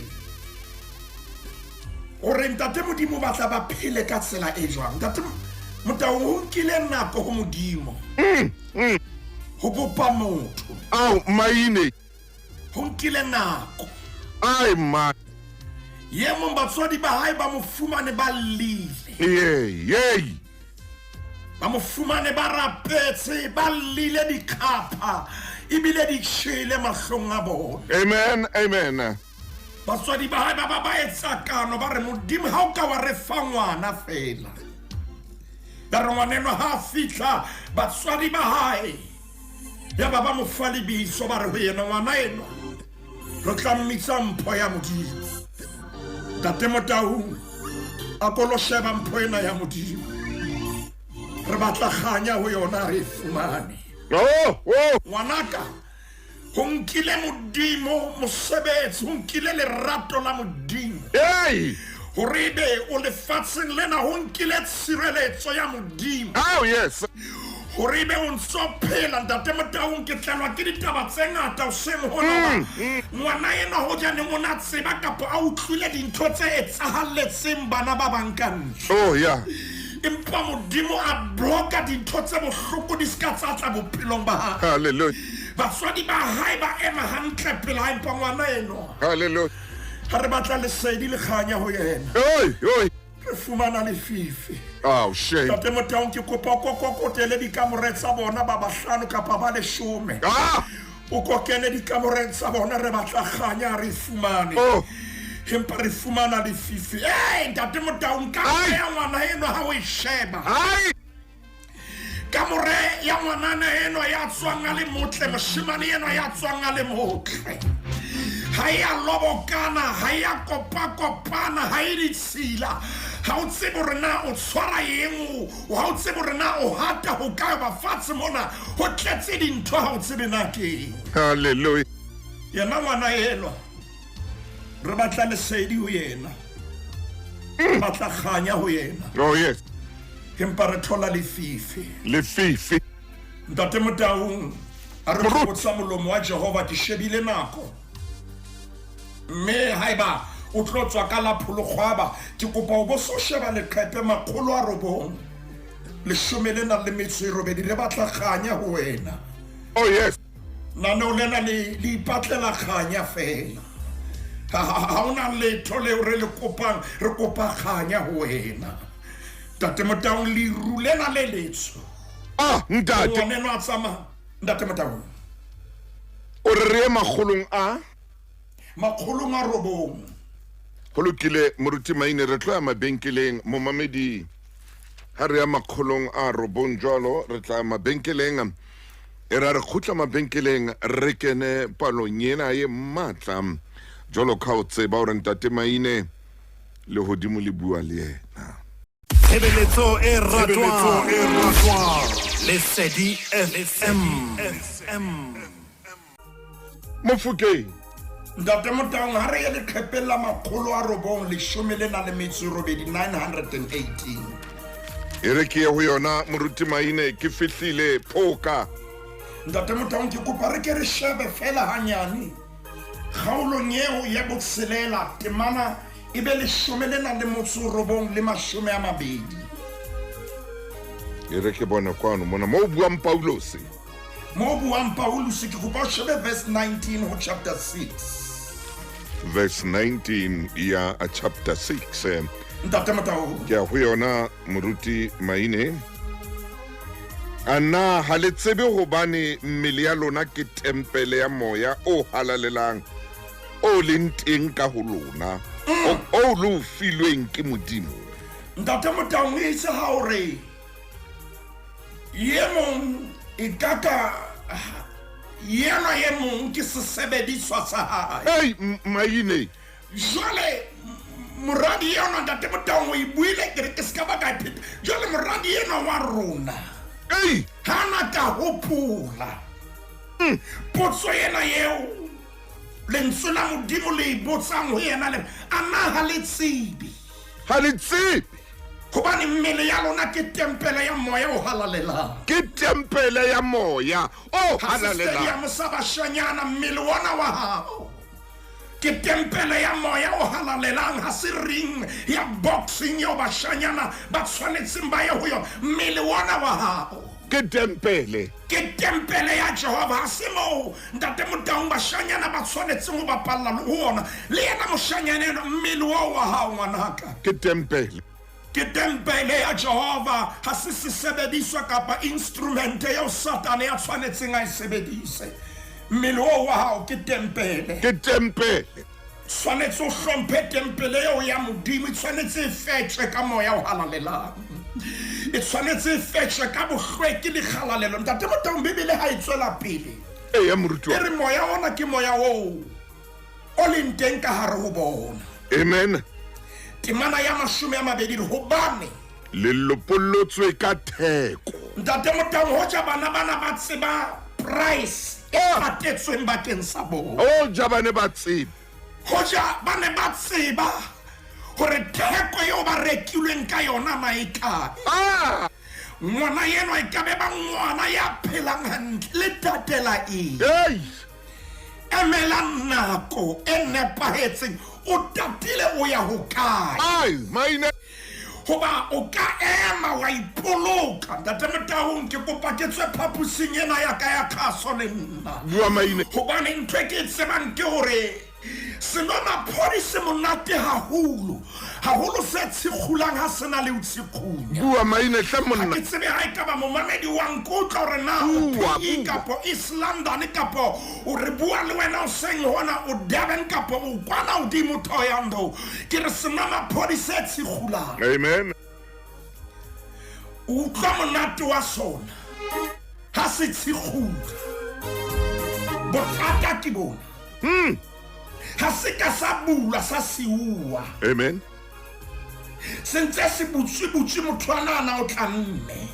Ntate Modimo ba tla ba phele ka tsela e jwang. Ntate Motaung ho nkile nako ho Modimo. Ho bopa motho. Ao maine. Ho nkile nako. Ai ma. Ye mong batswadi ba hae ba mo fumane ba llile. Yey, yey. Ba mo fumane ba rapetse, ba llile dikhapha ebile di tjhele mahlong a bona. Amen, amen. Batswadi ba hae ba ba ba etsa kano ba re Modimo ha o ka wa re fa ngwana fela. Ba re ngwaneno ha fihla batswadi ba hae ya ba ba mo fa lebitso ba re ho yena ngwana enwa re tla mmitsa mpho ya Modimo. Ntate Motaung a ko lo sheba mpho ena ya Modimo. Re batla kganya ho yona re e fumane. Oh, oh. Ngwanaka, ho nkile Modimo mosebetsi, ho nkile lerato la Modimo. Hey! Hore ebe o lefatsheng lena ho nkile tshireletso ya Modimo. Oh yes. Hore ebe o ntso phela, Ntate Motaung, ke tlelwa ke ditaba tse ngata hoseng hona. Ngwana enwa hojaneng o na tseba kapa a utlwile dintho tse etsahalletseng bana ba bang ka ntle. Oh yeah. Empa Modimo a bloka dintho tse bohloko di ska tsa tla bophelong ba hae. Hallelujah. Batswadi ba hae ba ema hantle pela hae, empa ngwana enwa Hallelujah. ha re batla lesedi le kganya ho yena. Oi, oi. Re fumana lefifi. Oh shame. Ntate Motaung, ke kopa o kokotele dikamore tsa bona ba bahlano kapa ba leshome. Ah! O kokele dikamoreng tsa bona, re batla kganya, re fumane. Oh. Empa re fumana lefifi. Ee, Ntate Motaung, ka Ai. ya ngwana enwa ha o e sheba. Ai! Kamore ya ngwanana enwa ya tswang a le motle, moshemane enwa ya tswang a le motle. Ha e a lobokana, ha e a kopakopana, ha e ditshila. Ha o tsebe hore na o tshwara eng, ha o tsebe hore na o hata ho kae, hoba fatshe mona ho tletse dintho, ha o tsebe na ke eng. Hallelujah. Yena ngwana enwa re batla lesedi ho yena, re batla kganya ho yena. Oh yes. Empa re thola lefifi. Lefifi. Ntate Motaung, a re Moruti. botsa molomo wa Jehova, ke shebile nako. Mme haeba o tlo tswa ka la pholokgwaba, ke kopa o bo so sheba leqepe 918, re batla kganya ho wena. Oh yes. Naneo lena le ipatlela kganya fela. Ha hona letho leo re le kopang, re kopa kganya ho wena. Ntate Motaung, leru lena le letsho. Ah, ntate. Ngwaneno a tsamaya. Ntate Motaung. O re re ye makgolong a? 900. Ho lokile, Moruti Maine, re tlo ya mabenkeleng, momamedi. Ha re ya 900 jwalo, re tla mabenkeleng. E ra re kgutla mabenkeleng, re kene palong ena e matla. Jwalo ka o tseba hore Ntate Maine le hodimo le bua le yena. Tshebeletso e ratwang. Lesedi FM. Mofokeng. Ntate Motaung, ha re ye leqhepeng la 918, 918. E re ke ye ho yona, Moruti Maine, ke fihlile phoka. Ntate Motaung, ke kopa re ke re shebe fela hanyane kgaolong eo ya botshelela, temana e be 19 le 20. E re ke bone kwano mona mo buang Paulus. Mo buang Paulus, ke kopa o shebe verse 19 ho chapter 6. Verse 19 ya chapter 6. Ntate Motaung. Ke ya ho yona, Moruti Maine. A na ha le tsebe hobane mmele ya lona ke tempele ya moya o halalelang o leng teng ka ho lona, o lo filweng ke Modimo. Ntate Motaung, e itse ha o re ye mong e kaka yena ye mong ke sesebediswa sa hae. Hey, Maine. Jwale moradi enwa, Ntate Motaung, o e buile, ke re ke ska ba ka e pheta. Jwale moradi enwa wa rona, Hey! ha na ka hopola potso ena eo lentswe la Modimo le e botsang ho yena, le a na ha le tsebe? Ha le tsebe. Hobane mmele ya lona ke tempele ya moya o halalelang. Ke tempele ya moya o Ha se halalelang. stadium sa bashanyana, mmele ona wa hao ke tempele ya moya o halalelang. Ha se ring ya boxing eo bashanyana ba tshwanetseng ba ye ho yona. Mmele ona wa hao ke tempele. Ke tempele ya Jehova. Ha se moo, Ntate Motaung, bashanyana ba tshwanetseng ho bapalla le ho ona. Le yena moshanyana enwa, mmele oo wa hao, ngwanaka, ke tempele. Ke tempele ya Jehova. Ha se sesebediswa kapa instrumente eo Satane ya tshwanetseng a e sebedise. Mmele oo wa hao ke tempele. Ke tempele. Tshwanetse o hlomphe tempele eo ya Modimo. E tshwanetse e fetjwe ka moya o halalelang, e tshwanetse e fetjwe ka bohlweki le kgalalelo. Ntate Motaung, Bibele ha e tswela pele, E ya moruti e wa. re moya ona ke moya oo o leng teng ka hare ho bona. Amen. Temana ya 20 re hobane le lopollotswe ka theko. Ntate Motaung, hoja bana bana ba tseba price e patetsweng bakeng sa bona, O ja bane ba tsebe, hoja ba ne ba tseba hore theko eo ba rekilweng ka yona na e kae, ah! Ngwana enwa e ka be ba ngwana ya phelang hantle, le tatela eng? Ei. Emela nako e nepahetseng, o tatile o ya hokae? Ai, maine. Hoba o ka ema wa ipoloka. Ntate Motaung, ke kopa ke tswe phaposing ena ya ka ya kgaso le nna. Bua maine. Hobane ntho e ke e tsebang ke hore senomaphodi se monate haholo, haholo se tshikgulang ha se na le ho tshikgunya. Bua maine hle monna. Ha ke tsebe ha e ka ba momamedi wa nkutlwa hore na o Bua, PE bua. kapo East London kapo o re bua le wena o seng hona o Durban kapo o kwana hodimo Thohoyandou. Ke re senomaphodi se tshikgulang. Amen. O utlwa monate wa sona ha se tshikgula. Bothata ke bona. Ha se ka sa bulwa sa siuwa. Amen. Se ntse se butswe-butswe motho a nahana o tla mme.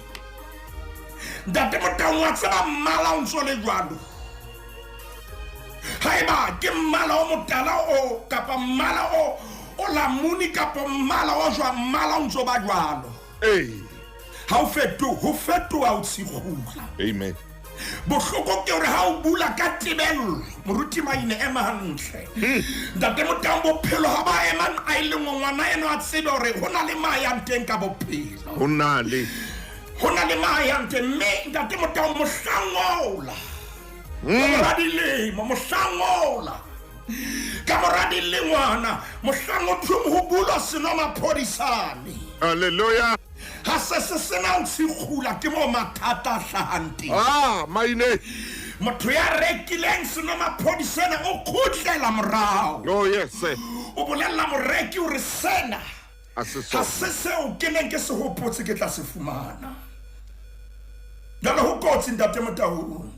Ntate Motaung, wa tseba mmala o ntso le jwalo. Haeba ke mmala o motala o kapa mmala o lamuni kapa mmala o jwang, mmala o ntso ba jwalo. Ee. Ha o fetohe, ho fetoha o tshikgula. Amen. Bohloko ke hore ha o bula ka tebello, moruti Maine ema hantle. Ntate Motaung, bophelo ha ba ema a e le nngwe, ngwana enwa a tsebe hore ho na le ma yang teng ka bophelo. Ho na le. Ho na le ma yang teng, mme ntate Motaung, mohlang ola. Ka mora dilemo, mohlang ola. Ka mora dilengwana, mohlang o thong ho bulwa senomaphodi-sane. Hallelujah. Ha se se sena ho tshikgula, ke moo mathata a hlahang teng. Ah, maine. Motho ya rekileng senomaphodi sena o kgutlela morao. Oh, yes, sir. O bolella moreki hore sena Ha se ha sona. se seo ke neng ke se hopotse ke tla se fumana. Jwale ho kotsi ntate Motaung.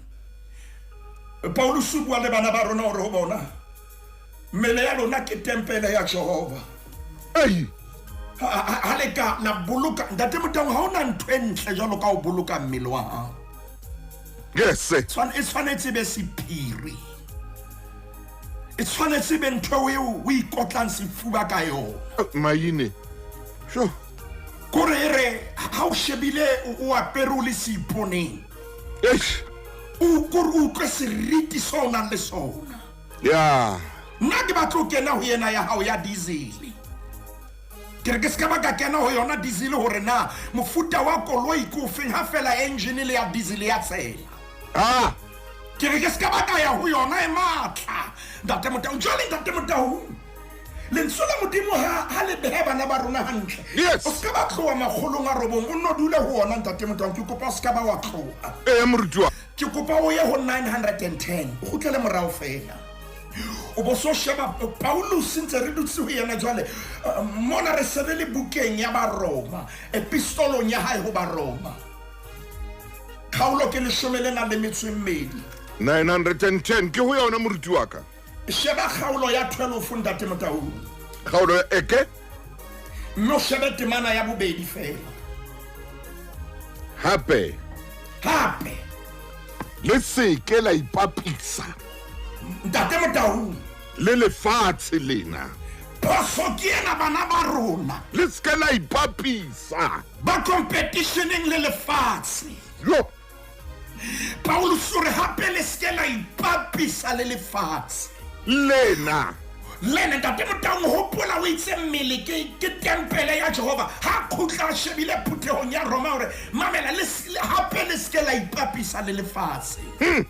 Paulus o bua le bana ba rona hore ho bona mmele ya lona ke tempele ya Jehova. Ei. Ha le ka la boloka ntate Motaung, ha hona ntho e ntle jwalo ka ho boloka mmele wa hao. Yes, sir. E tshwanetse e be sephiri. E tshwanetse e be ntho eo o ikotlang sefuba ka yona. Maine. Sure. Kore e re ha o shebile o apere o le seiponeng. Eish. O kore o utlwe seriti seo o nang le sona. Yeah. Nna ke batla ho kena ho yena ya hao ya diesel. Ke re ke ska ba ka kena ho yona diesel hore na mofuta wa koloi ke ofeng ha fela engine le ya diesel ya tshela. Ah. Ke re ke ska ba ka ya ho yona e matla. Ntate Motaung, jwale ntate Motaung, lentswe la Modimo ha le behe bana ba rona hantle. Yes. O ska ba tloha makgolong a robong, o nno dule ho ona ntate Motaung, ke kopa o ska ba wa tloha. Eh, moruti wa. Ke kopa o ye ho 910, o kgutlele morao fela. O bo so sheba Paulus ntse re dutse ho yena jwale. Mona re se re le bukeng ya Baroma, epistolong ya hae ho Baroma. Kgaolo ke leshome le nang le metso e mmedi. 910 ke ho yona moruti wa ka. Sheba kgaolo ya 12 ntate Motaung. Kgaolo ya eke? Mme o shebe temana ya bobedi fela. Hape. Hape. Le se ke la ipapisa. Ntate Motaung. Le lefatshe lena. Phoso ke ena bana ba rona. Le se ke la ipapisa. Ba competitioneng le lefatshe. Yo. Paulus o re hape le se ke la ipapisa le lefatshe. Lena. Lena ntate Motaung, hopola o itse mmele ke tempele ya Jehova. Ha khutla a shebile phuthehong ya Roma hore mamela le hape le se ke la ipapisa le lefatshe.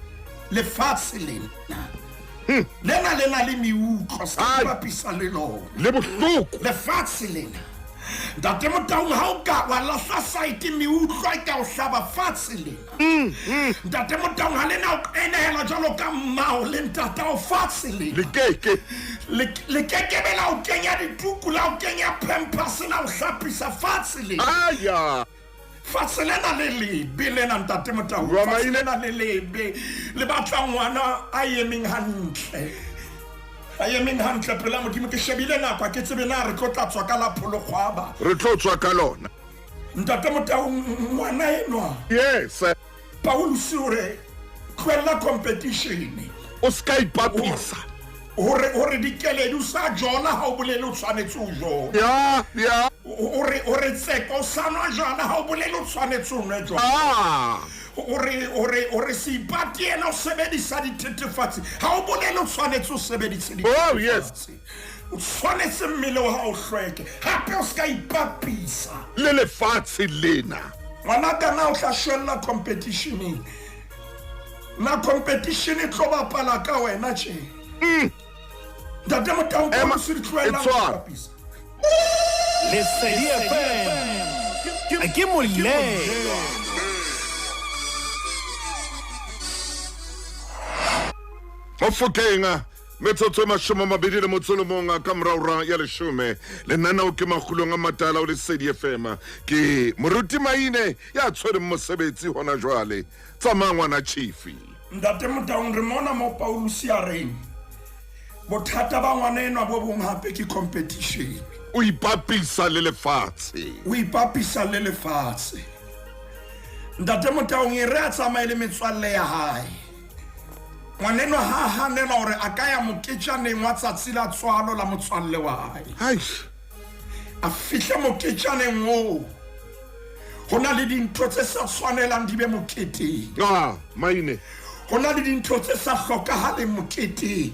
Lefatshe lena. Lena le na le meutlo, se Ai. ipapisa le lona. Le bohloko. Lefatshe lena. Ntate Motaung, ha o ka wa lahla saete meutlwa e ka o hlaba fatshe lena. Ntate Motaung, ha le na o qenehela jwalo ka mmao le ntatao fatshe lena. Le keke. Le kekebe la o kenya dituku, la o kenya pampers, la o hlapisa fatshe lena. Aya. Fatshe lena le lebe lena ntate Motaung. Bua Fatshe maine. lena le lebe. Le batla ngwana a emeng hantle. A emeng hantle pela Modimo. Ke shebile nako, ha ke tsebe na re tlo tla tswa ka la pholokgwaba. Re tlo tswa ka lona. Ntate Motaung, ngwana enwa. Yes. Paulus o re tlohella competition. O ska ipapisa. Hore dikeledi o sa jola ha o bolele o tshwanetse o jola. Ya, ya. O re tseko o sa nwa jwala ha o bolele o tshwanetse o nwe jwala. O re seipati ena o sebedisa dithethefatsi ha o bolele o tshwanetse o sebedise dithethefatsi. Oh yes. O tshwanetse mmele wa hao o hlweke hape o ska ipapisa le lefatshe lena. Ngwanaka na o tla shwella competitioneng? Na competition e tlo bapala ka wena tje? Ntate Motaung, Ema, se di tlohella e tshwara. ho ipapisa. Lesedi FM ke molemo. Mofokeng metsotso e 21 ka morao hora ya 10 lenaneo ke Makgulong a Matala o Lesedi FM. Ke Moruti Maine ya tshwereng mosebetsi hona jwale. Tsamaya ngwana Chifi. Ntate Motaung, re mona mo Paulus ya reng bothata ba ngwana enwa bo bong hape ke competition. O ipapisa le lefatshe. O ipapisa le lefatshe. Ntate Motaung, e re a tsamaye le metswalle ya hae. Ngwanenwa ha hanelwa hore a ka ya moketjaneng wa tsatsi la tswalo la motswalle wa hae. Aish. A fihle moketjaneng oo. Ho na le dintho tse sa tshwanelang di be moketeng. Ah, Maine. Ho na le dintho tse sa hlokahaleng moketeng.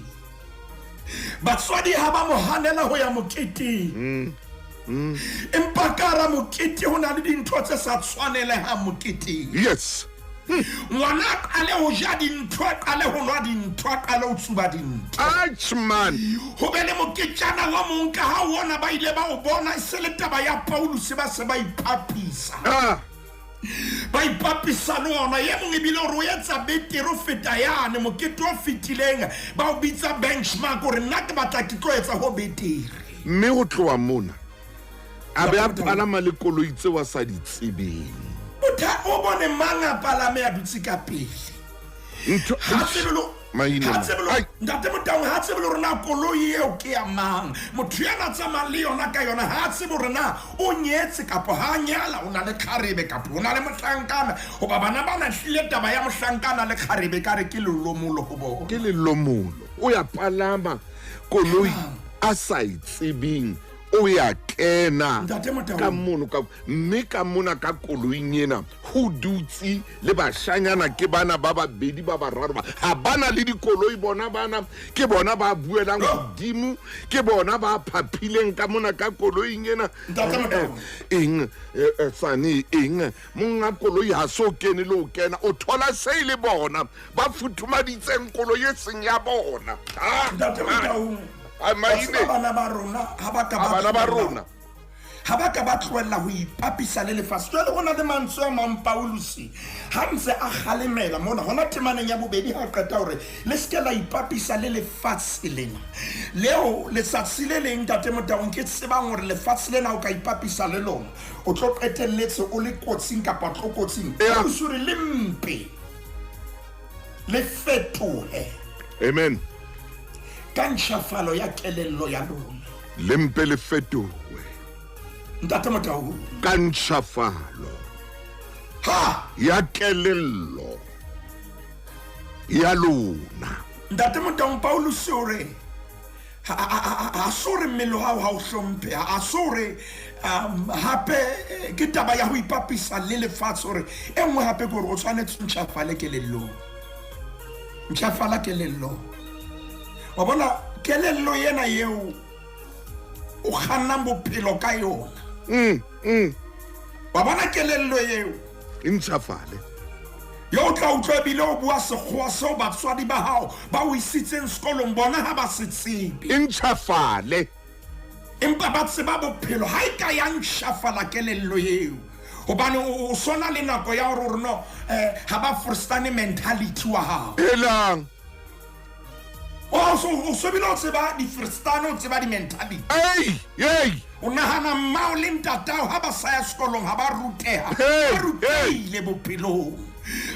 Batswadi ha ba mo hanela ho ya moketeng. Empa ka hara mokete ho na le dintho tse sa tshwanelehang moketeng. Yes. Ngwana a qale ho ja dintho, a qale ho nwa dintho, a qale ho tsuba dintho. Atjhe, man. Ho be le moketjana wa mong ka ha ona ba ile ba o bona, e se le taba ya Paulus ba se ba ipapisa. Ba ipapisa le ona. E mong ebile o re o etsa betere ho feta yane mokete o fetileng, ba o bitsa benchmark hore nna ke batla ke tlo etsa ho betere. Mme ho tloha mona a be a palama le koloi tseo a sa di tsebeng. Botha o bone mang a palame a dutse ka pele. Ntho Ha tsebe le Maine ha mo. tsebe le Ai. Ntate Motaung, ha tsebe le hore na koloi eo ke ya mang. Motho yana tsamayang le yona ka yona ha tsebe hore na o nyetse kapa ha nyala, o na le kgarebe kapa o na le mohlankana. Hoba bana ba na hlile taba ya mohlankana le kgarebe ka re ke lelomolo ho bona. Ke lelomolo. O ya palama koloi a sa e tsebeng. O ya kena Ntate Motaung. ka mono ka mme ka mona ka koloing ena ho dutse le bashanyana ke bana ba babedi ba bararo ba ha bana le dikoloi bona bana ke bona ba buelang hodimo ke bona ba phaphileng ka mona ka koloing ena. Ntate Motaung. Eng sane eng monga koloi ha so kene le ho kena o thola se ile bona ba futhumaditseng koloi e seng ya bona. Ntate Motaung. Ai, Maine. Bana ba rona ha ba ka ba Bana ba tlohella- rona. Ha ba ka ba tlohella ho ipapisa le lefatshe. Jwale ho na le mantswe a mang Paulus ha ntse a kgalemela mona hona temaneng ya bobedi ha qeta hore le se ke la ipapisa le lefatshe lena. Leo letsatsi le leng Ntate Motaung ke tsebang hore lefatshe lena o ka ipapisa le lona o tlo qetelletse o le kotsing kapa tlokotsing. Paulus o re le mpe le fetohe. Amen. Ka ntjhafalo ya kelello ya lona. Le mpe le fetohe. Ntate Motaung. Ka ntjhafalo Ha! ya kelello ya lona. Ntate Motaung, Paulus o re ha so re mmele wa hao ha o hlomphe, ha so re hape ke taba ya ho ipapisa le lefatshe hore e nngwe hape ke hore o tshwanetse o ntjhafale kelellong. Ntjhafala kelellong. Wa bona kelello ena eo o kgannang bophelo ka yona. Wa bona kelello eo E ntjhafale. Yo o tla utlwa ebile o bua sekgowa seo batswadi ba hao ba o isitseng sekolong bona ha ba se tsebe. E ntjhafale. Empa ba tseba bophelo ha e ka ya ntjhafala kelello eo. Hobane o sona le nako ya hore o re no, ha ba frustane mentality wa hao. Helang. O so bile o tseba di-frustane, o tseba di-mentality. Ei, ei. O nahana mmao le ntatao ha ba sa ya sekolong, ha ba ruteha. Hey, Ba rutehile bophelong.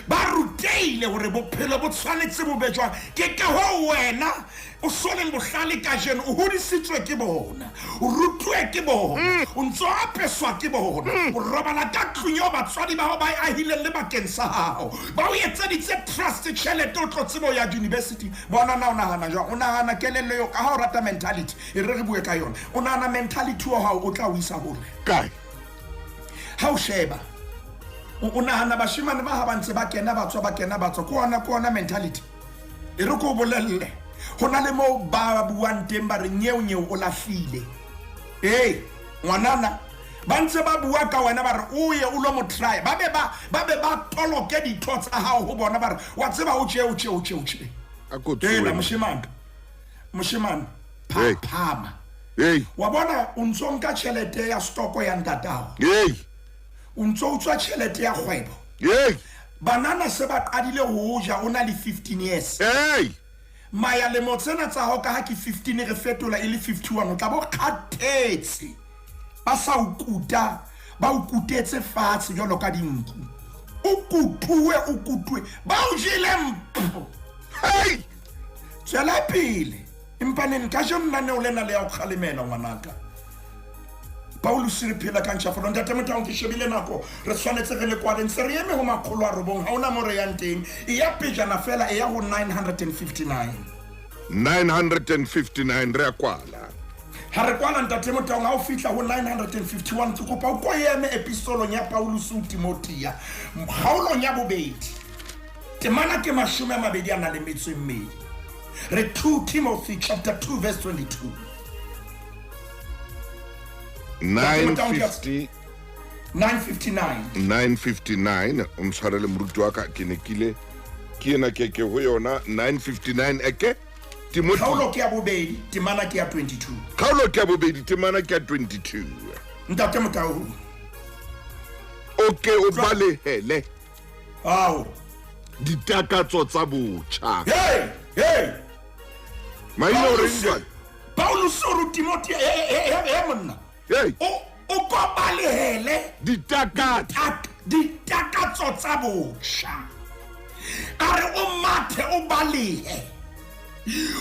Ba rutehile hore bophelo bo tshwanetse bo be jwang. Ke ka hoo wena o so leng bohlale kajeno, o hodisitswe ke bona, o rutuwe ke bona, o ntso apeswa ke bona, o robala ka tlung eo batswadi ba hao ba e ahileng le bakeng sa hao. Ba o etseditse trust tjhelete o tlo tseba ho ya university. Bona na o nahana jwang? O nahana kelello eo ka ha o rata mentality, e re re bue ka yona. O nahana mentality wa hao o tla o isa hole kae? Ha o sheba o nahana bashemane ba ha ba ntse ba kena ba tswa, ba kena ba tswa, ke ona, ke ona mentality. E re ko bolelle, ho na le moo ba buang teng ba re nyeo nyeo o lahlile. Ee ngwanana, ba ntse ba bua ka wena ba re o ye o lo mo try, ba be ba, ba be ba toloke ditho tsa hao ho bona ba re wa tseba o tje, o tje, o tje, o tje. A ko tsohe. Ena moshemane, moshemane, Hey. phaphama. Hey. Wa bona o ntso nka tjhelete ya stoko ya ntatao. Hey. O ntso utswa tjhelete ya kgwebo. Hey. Banana se ba qadile ho ja o na le 15 years. Hey. Maya lemo tsena tsa hao ka ha ke 15 re fetola e le 51, o tla bo kgathetse. Ba sa o kuta, ba o kutetse fatshe jwalo ka dinku. O kutuwe, o kutuwe, ba o jele mpho. Hey. Tswela pele. Empa neng kajeno lenaneo lena le ya o kgalemela ngwanaka. Paulus re phela ka ntjhafalo. Ntate Motaung, ke shebile nako, re tshwanetse re le kwaleng. Se re eme ho 900, ha hona mo re yang teng. E ya pejana fela, e ya ho 959. 959 re a kwala. Ha re kwala Ntate Motaung, ha o fihla ho 951, ke kopa o ko eme epistolong ya Paulus ho Timothea, kgaolong ya bobedi. Temana ke 22. Re 2 Timothy chapter 2 verse 22. 950 959. 959, o ntshwarele moruti wa ka, ke ne ke ile ke ena ke ke ho yona 959 eke Timothy. Kgaolo ke ya bobedi, temana ke ya 22. Kgaolo ke ya bobedi, temana ke ya 22. Ntate Motaung. O ke o balehele. Ao. Ditakatso tsa botjha. Hey, hey. Maina o reng jwale? Paulus o re Timothy, e monna. Hey. O kobalehele ditakatso. Ditakatso tsa botjha. A re o mathe o balehe.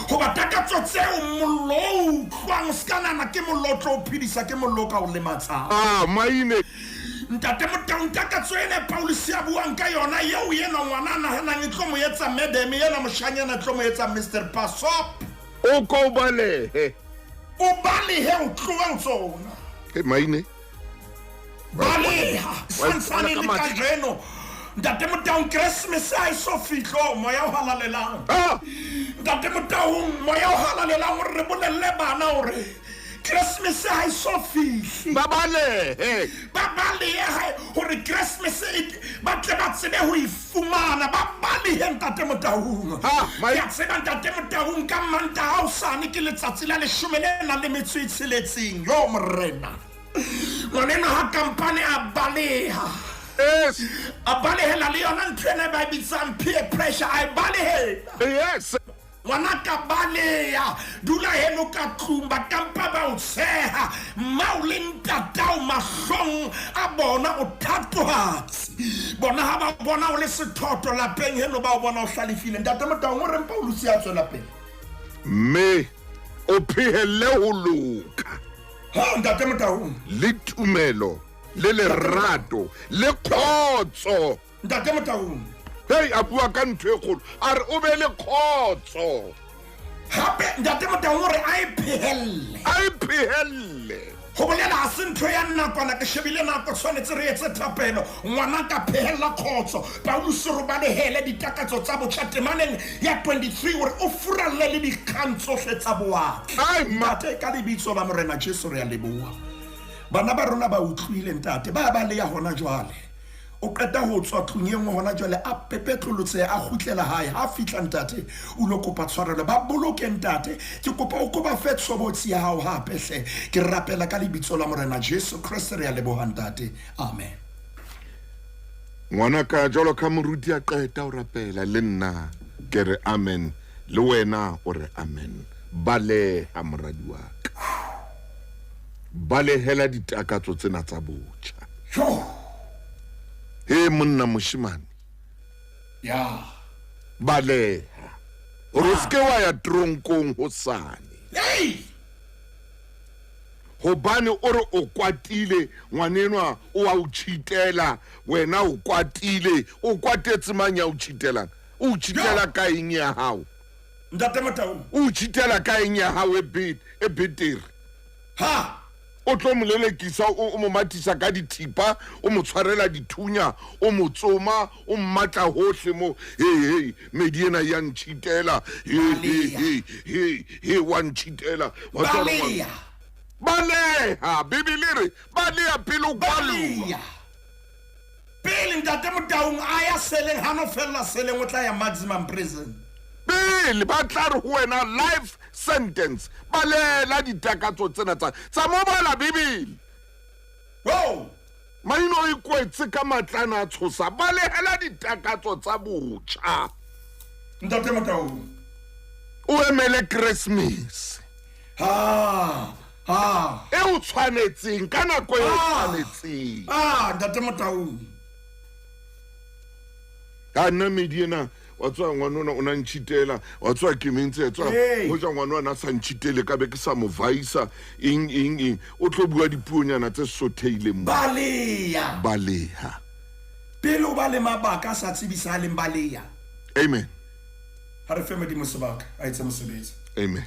Hoba takatso tseo mollo o utlwang, o ska nahana ke mollo o tlo o phedisa, ke mollo o ka o lematsang. Ah, maine. Ntate Motaung, takatso ena e Paulus a buang ka yona, eo yena ngwana a nahanang e tlo mo etsa madam, yena moshanyana e tlo mo etsa Mister Pasop. O ko o balehe. O balehe o tlohe ho tsona. Hey, maine. Baleha, santsane le kajeno. Ntate Motaung, Christmas ha e so fihle, moya o halalelang. Ah! Ntate Motaung, moya o halalelang o re bolelle bana hore Christmas ha e so fihle. Ba balehe. Ba balehe hore Christmas e ba tle ba tsebe ho e fumana. Ba balehe Ntate Motaung. Ha, Ke a tseba Ntate Motaung, ka Mantaha hosane ke letsatsi la 16. Yo morena. Ngwaneno ha kampane a baleha. Yes. A balehela le yona ntho ena e ba e bitsang peer pressure, a e balehela. Yes. Ngwana ka baleha, dula heno ka tlung, ba kampa ba o tsheha, mmao le ntatao mahlong a bona o thatohatsi. Bona ha ba bona o le sethotho lapeng heno, ba o bona o hlalefile. Ntate Motaung, o reng Paulus ya tswela pele? Mme o phehelle ho loka. Ha, Ntate Motaung. Le tumelo, le lerato, le kgotso. Ntate Motaung. Hey, a bua ka ntho e kgolo, a re o be le kgotso. Hape Ntate Motaung o re a e phehelle. A e phehelle. Ho bolela ha se ntho ya nakwana, ke shebile nako, tshwanetse re etse thapelo. Ngwana ka phehella kgotso. Paulus o re balehele ditakatso tsa botjha temaneng ya 23, hore o furalle le dikgang tsohle tsa bowatla. Ai, ma- Ntate, ka lebitso la Morena Jesu re a leboha. Bana ba rona ba utlwile ntate, ba baleha hona jwale. O qeta ho tswa tlung e nngwe hona jwale, a pepetlolotse, a kgutlela hae. Ha fihla ntate, o lo kopa tshwarelo. Ba boloke ntate, ke kopa o ko ba fe tshobotsi ya hao hape hle. Ke rapela ka lebitso la Morena Jesu Kreste, re a leboha ntate. Amen. Ngwanaka, jwalo ka moruti a qeta ho rapela le nna, ke re amen, le wena o re amen. Baleha moradi wa ka. Balehela ditakatso tsena tsa botjha. Jo. He monna moshemane, Ya. Baleha gore o seke wa ya tronkong gosane. Hey! Gobane o re o kwatile, ngwanenwa o a o cheatela, wena o kwatile, o kwatetse mang ya o cheatelang? O cheatela ka eng ya gago? Ntate Motau. O cheatela ka eng ya gago e e betere? Ha! O tlo mo lelekisa, o mo mathisa ka dithipa, o mo tshwarela dithunya, o mo tsoma, o mmatla hohle mo. Hey, hey, medi ena ya ntšhitela. Hey, hey, hey, hey, hey, wa ntšhitela. Wa tswa re Baleha. Baleha. Bibele re baleha pele o kwalwa. Baleha. Pele Ntate Motaung a ya seleng, ha no fella seleng o tla ya maximum prison. Pele ba tla re ho wena life sentence. Balela ditakatso tsena tsa mo bala Bibele. Wow! Maino o ikwetse ka matlana a tshosa, balehela ditakatso tsa botjha. Ntate Motaung. O emele Christmas. Ha, ha. E o tshwanetseng ka nako e o tshwanetseng. Ah, Ntate Motaung. Ka nna medi ena, wa tswa ngwanona o na ntšhitela, wa tswa ke mentse, tswa hoja ngwanona a sa ntšhitele ka be ke sa mo vaisa eng eng eng. O tlo bua dipuonyana tse sotheileng mo. Baleha. Baleha. Pele o ba le mabaka a sa tsebisahaleng, baleha. Amen. Ha re fe Modimo sebaka, a etse mosebetsi. Amen.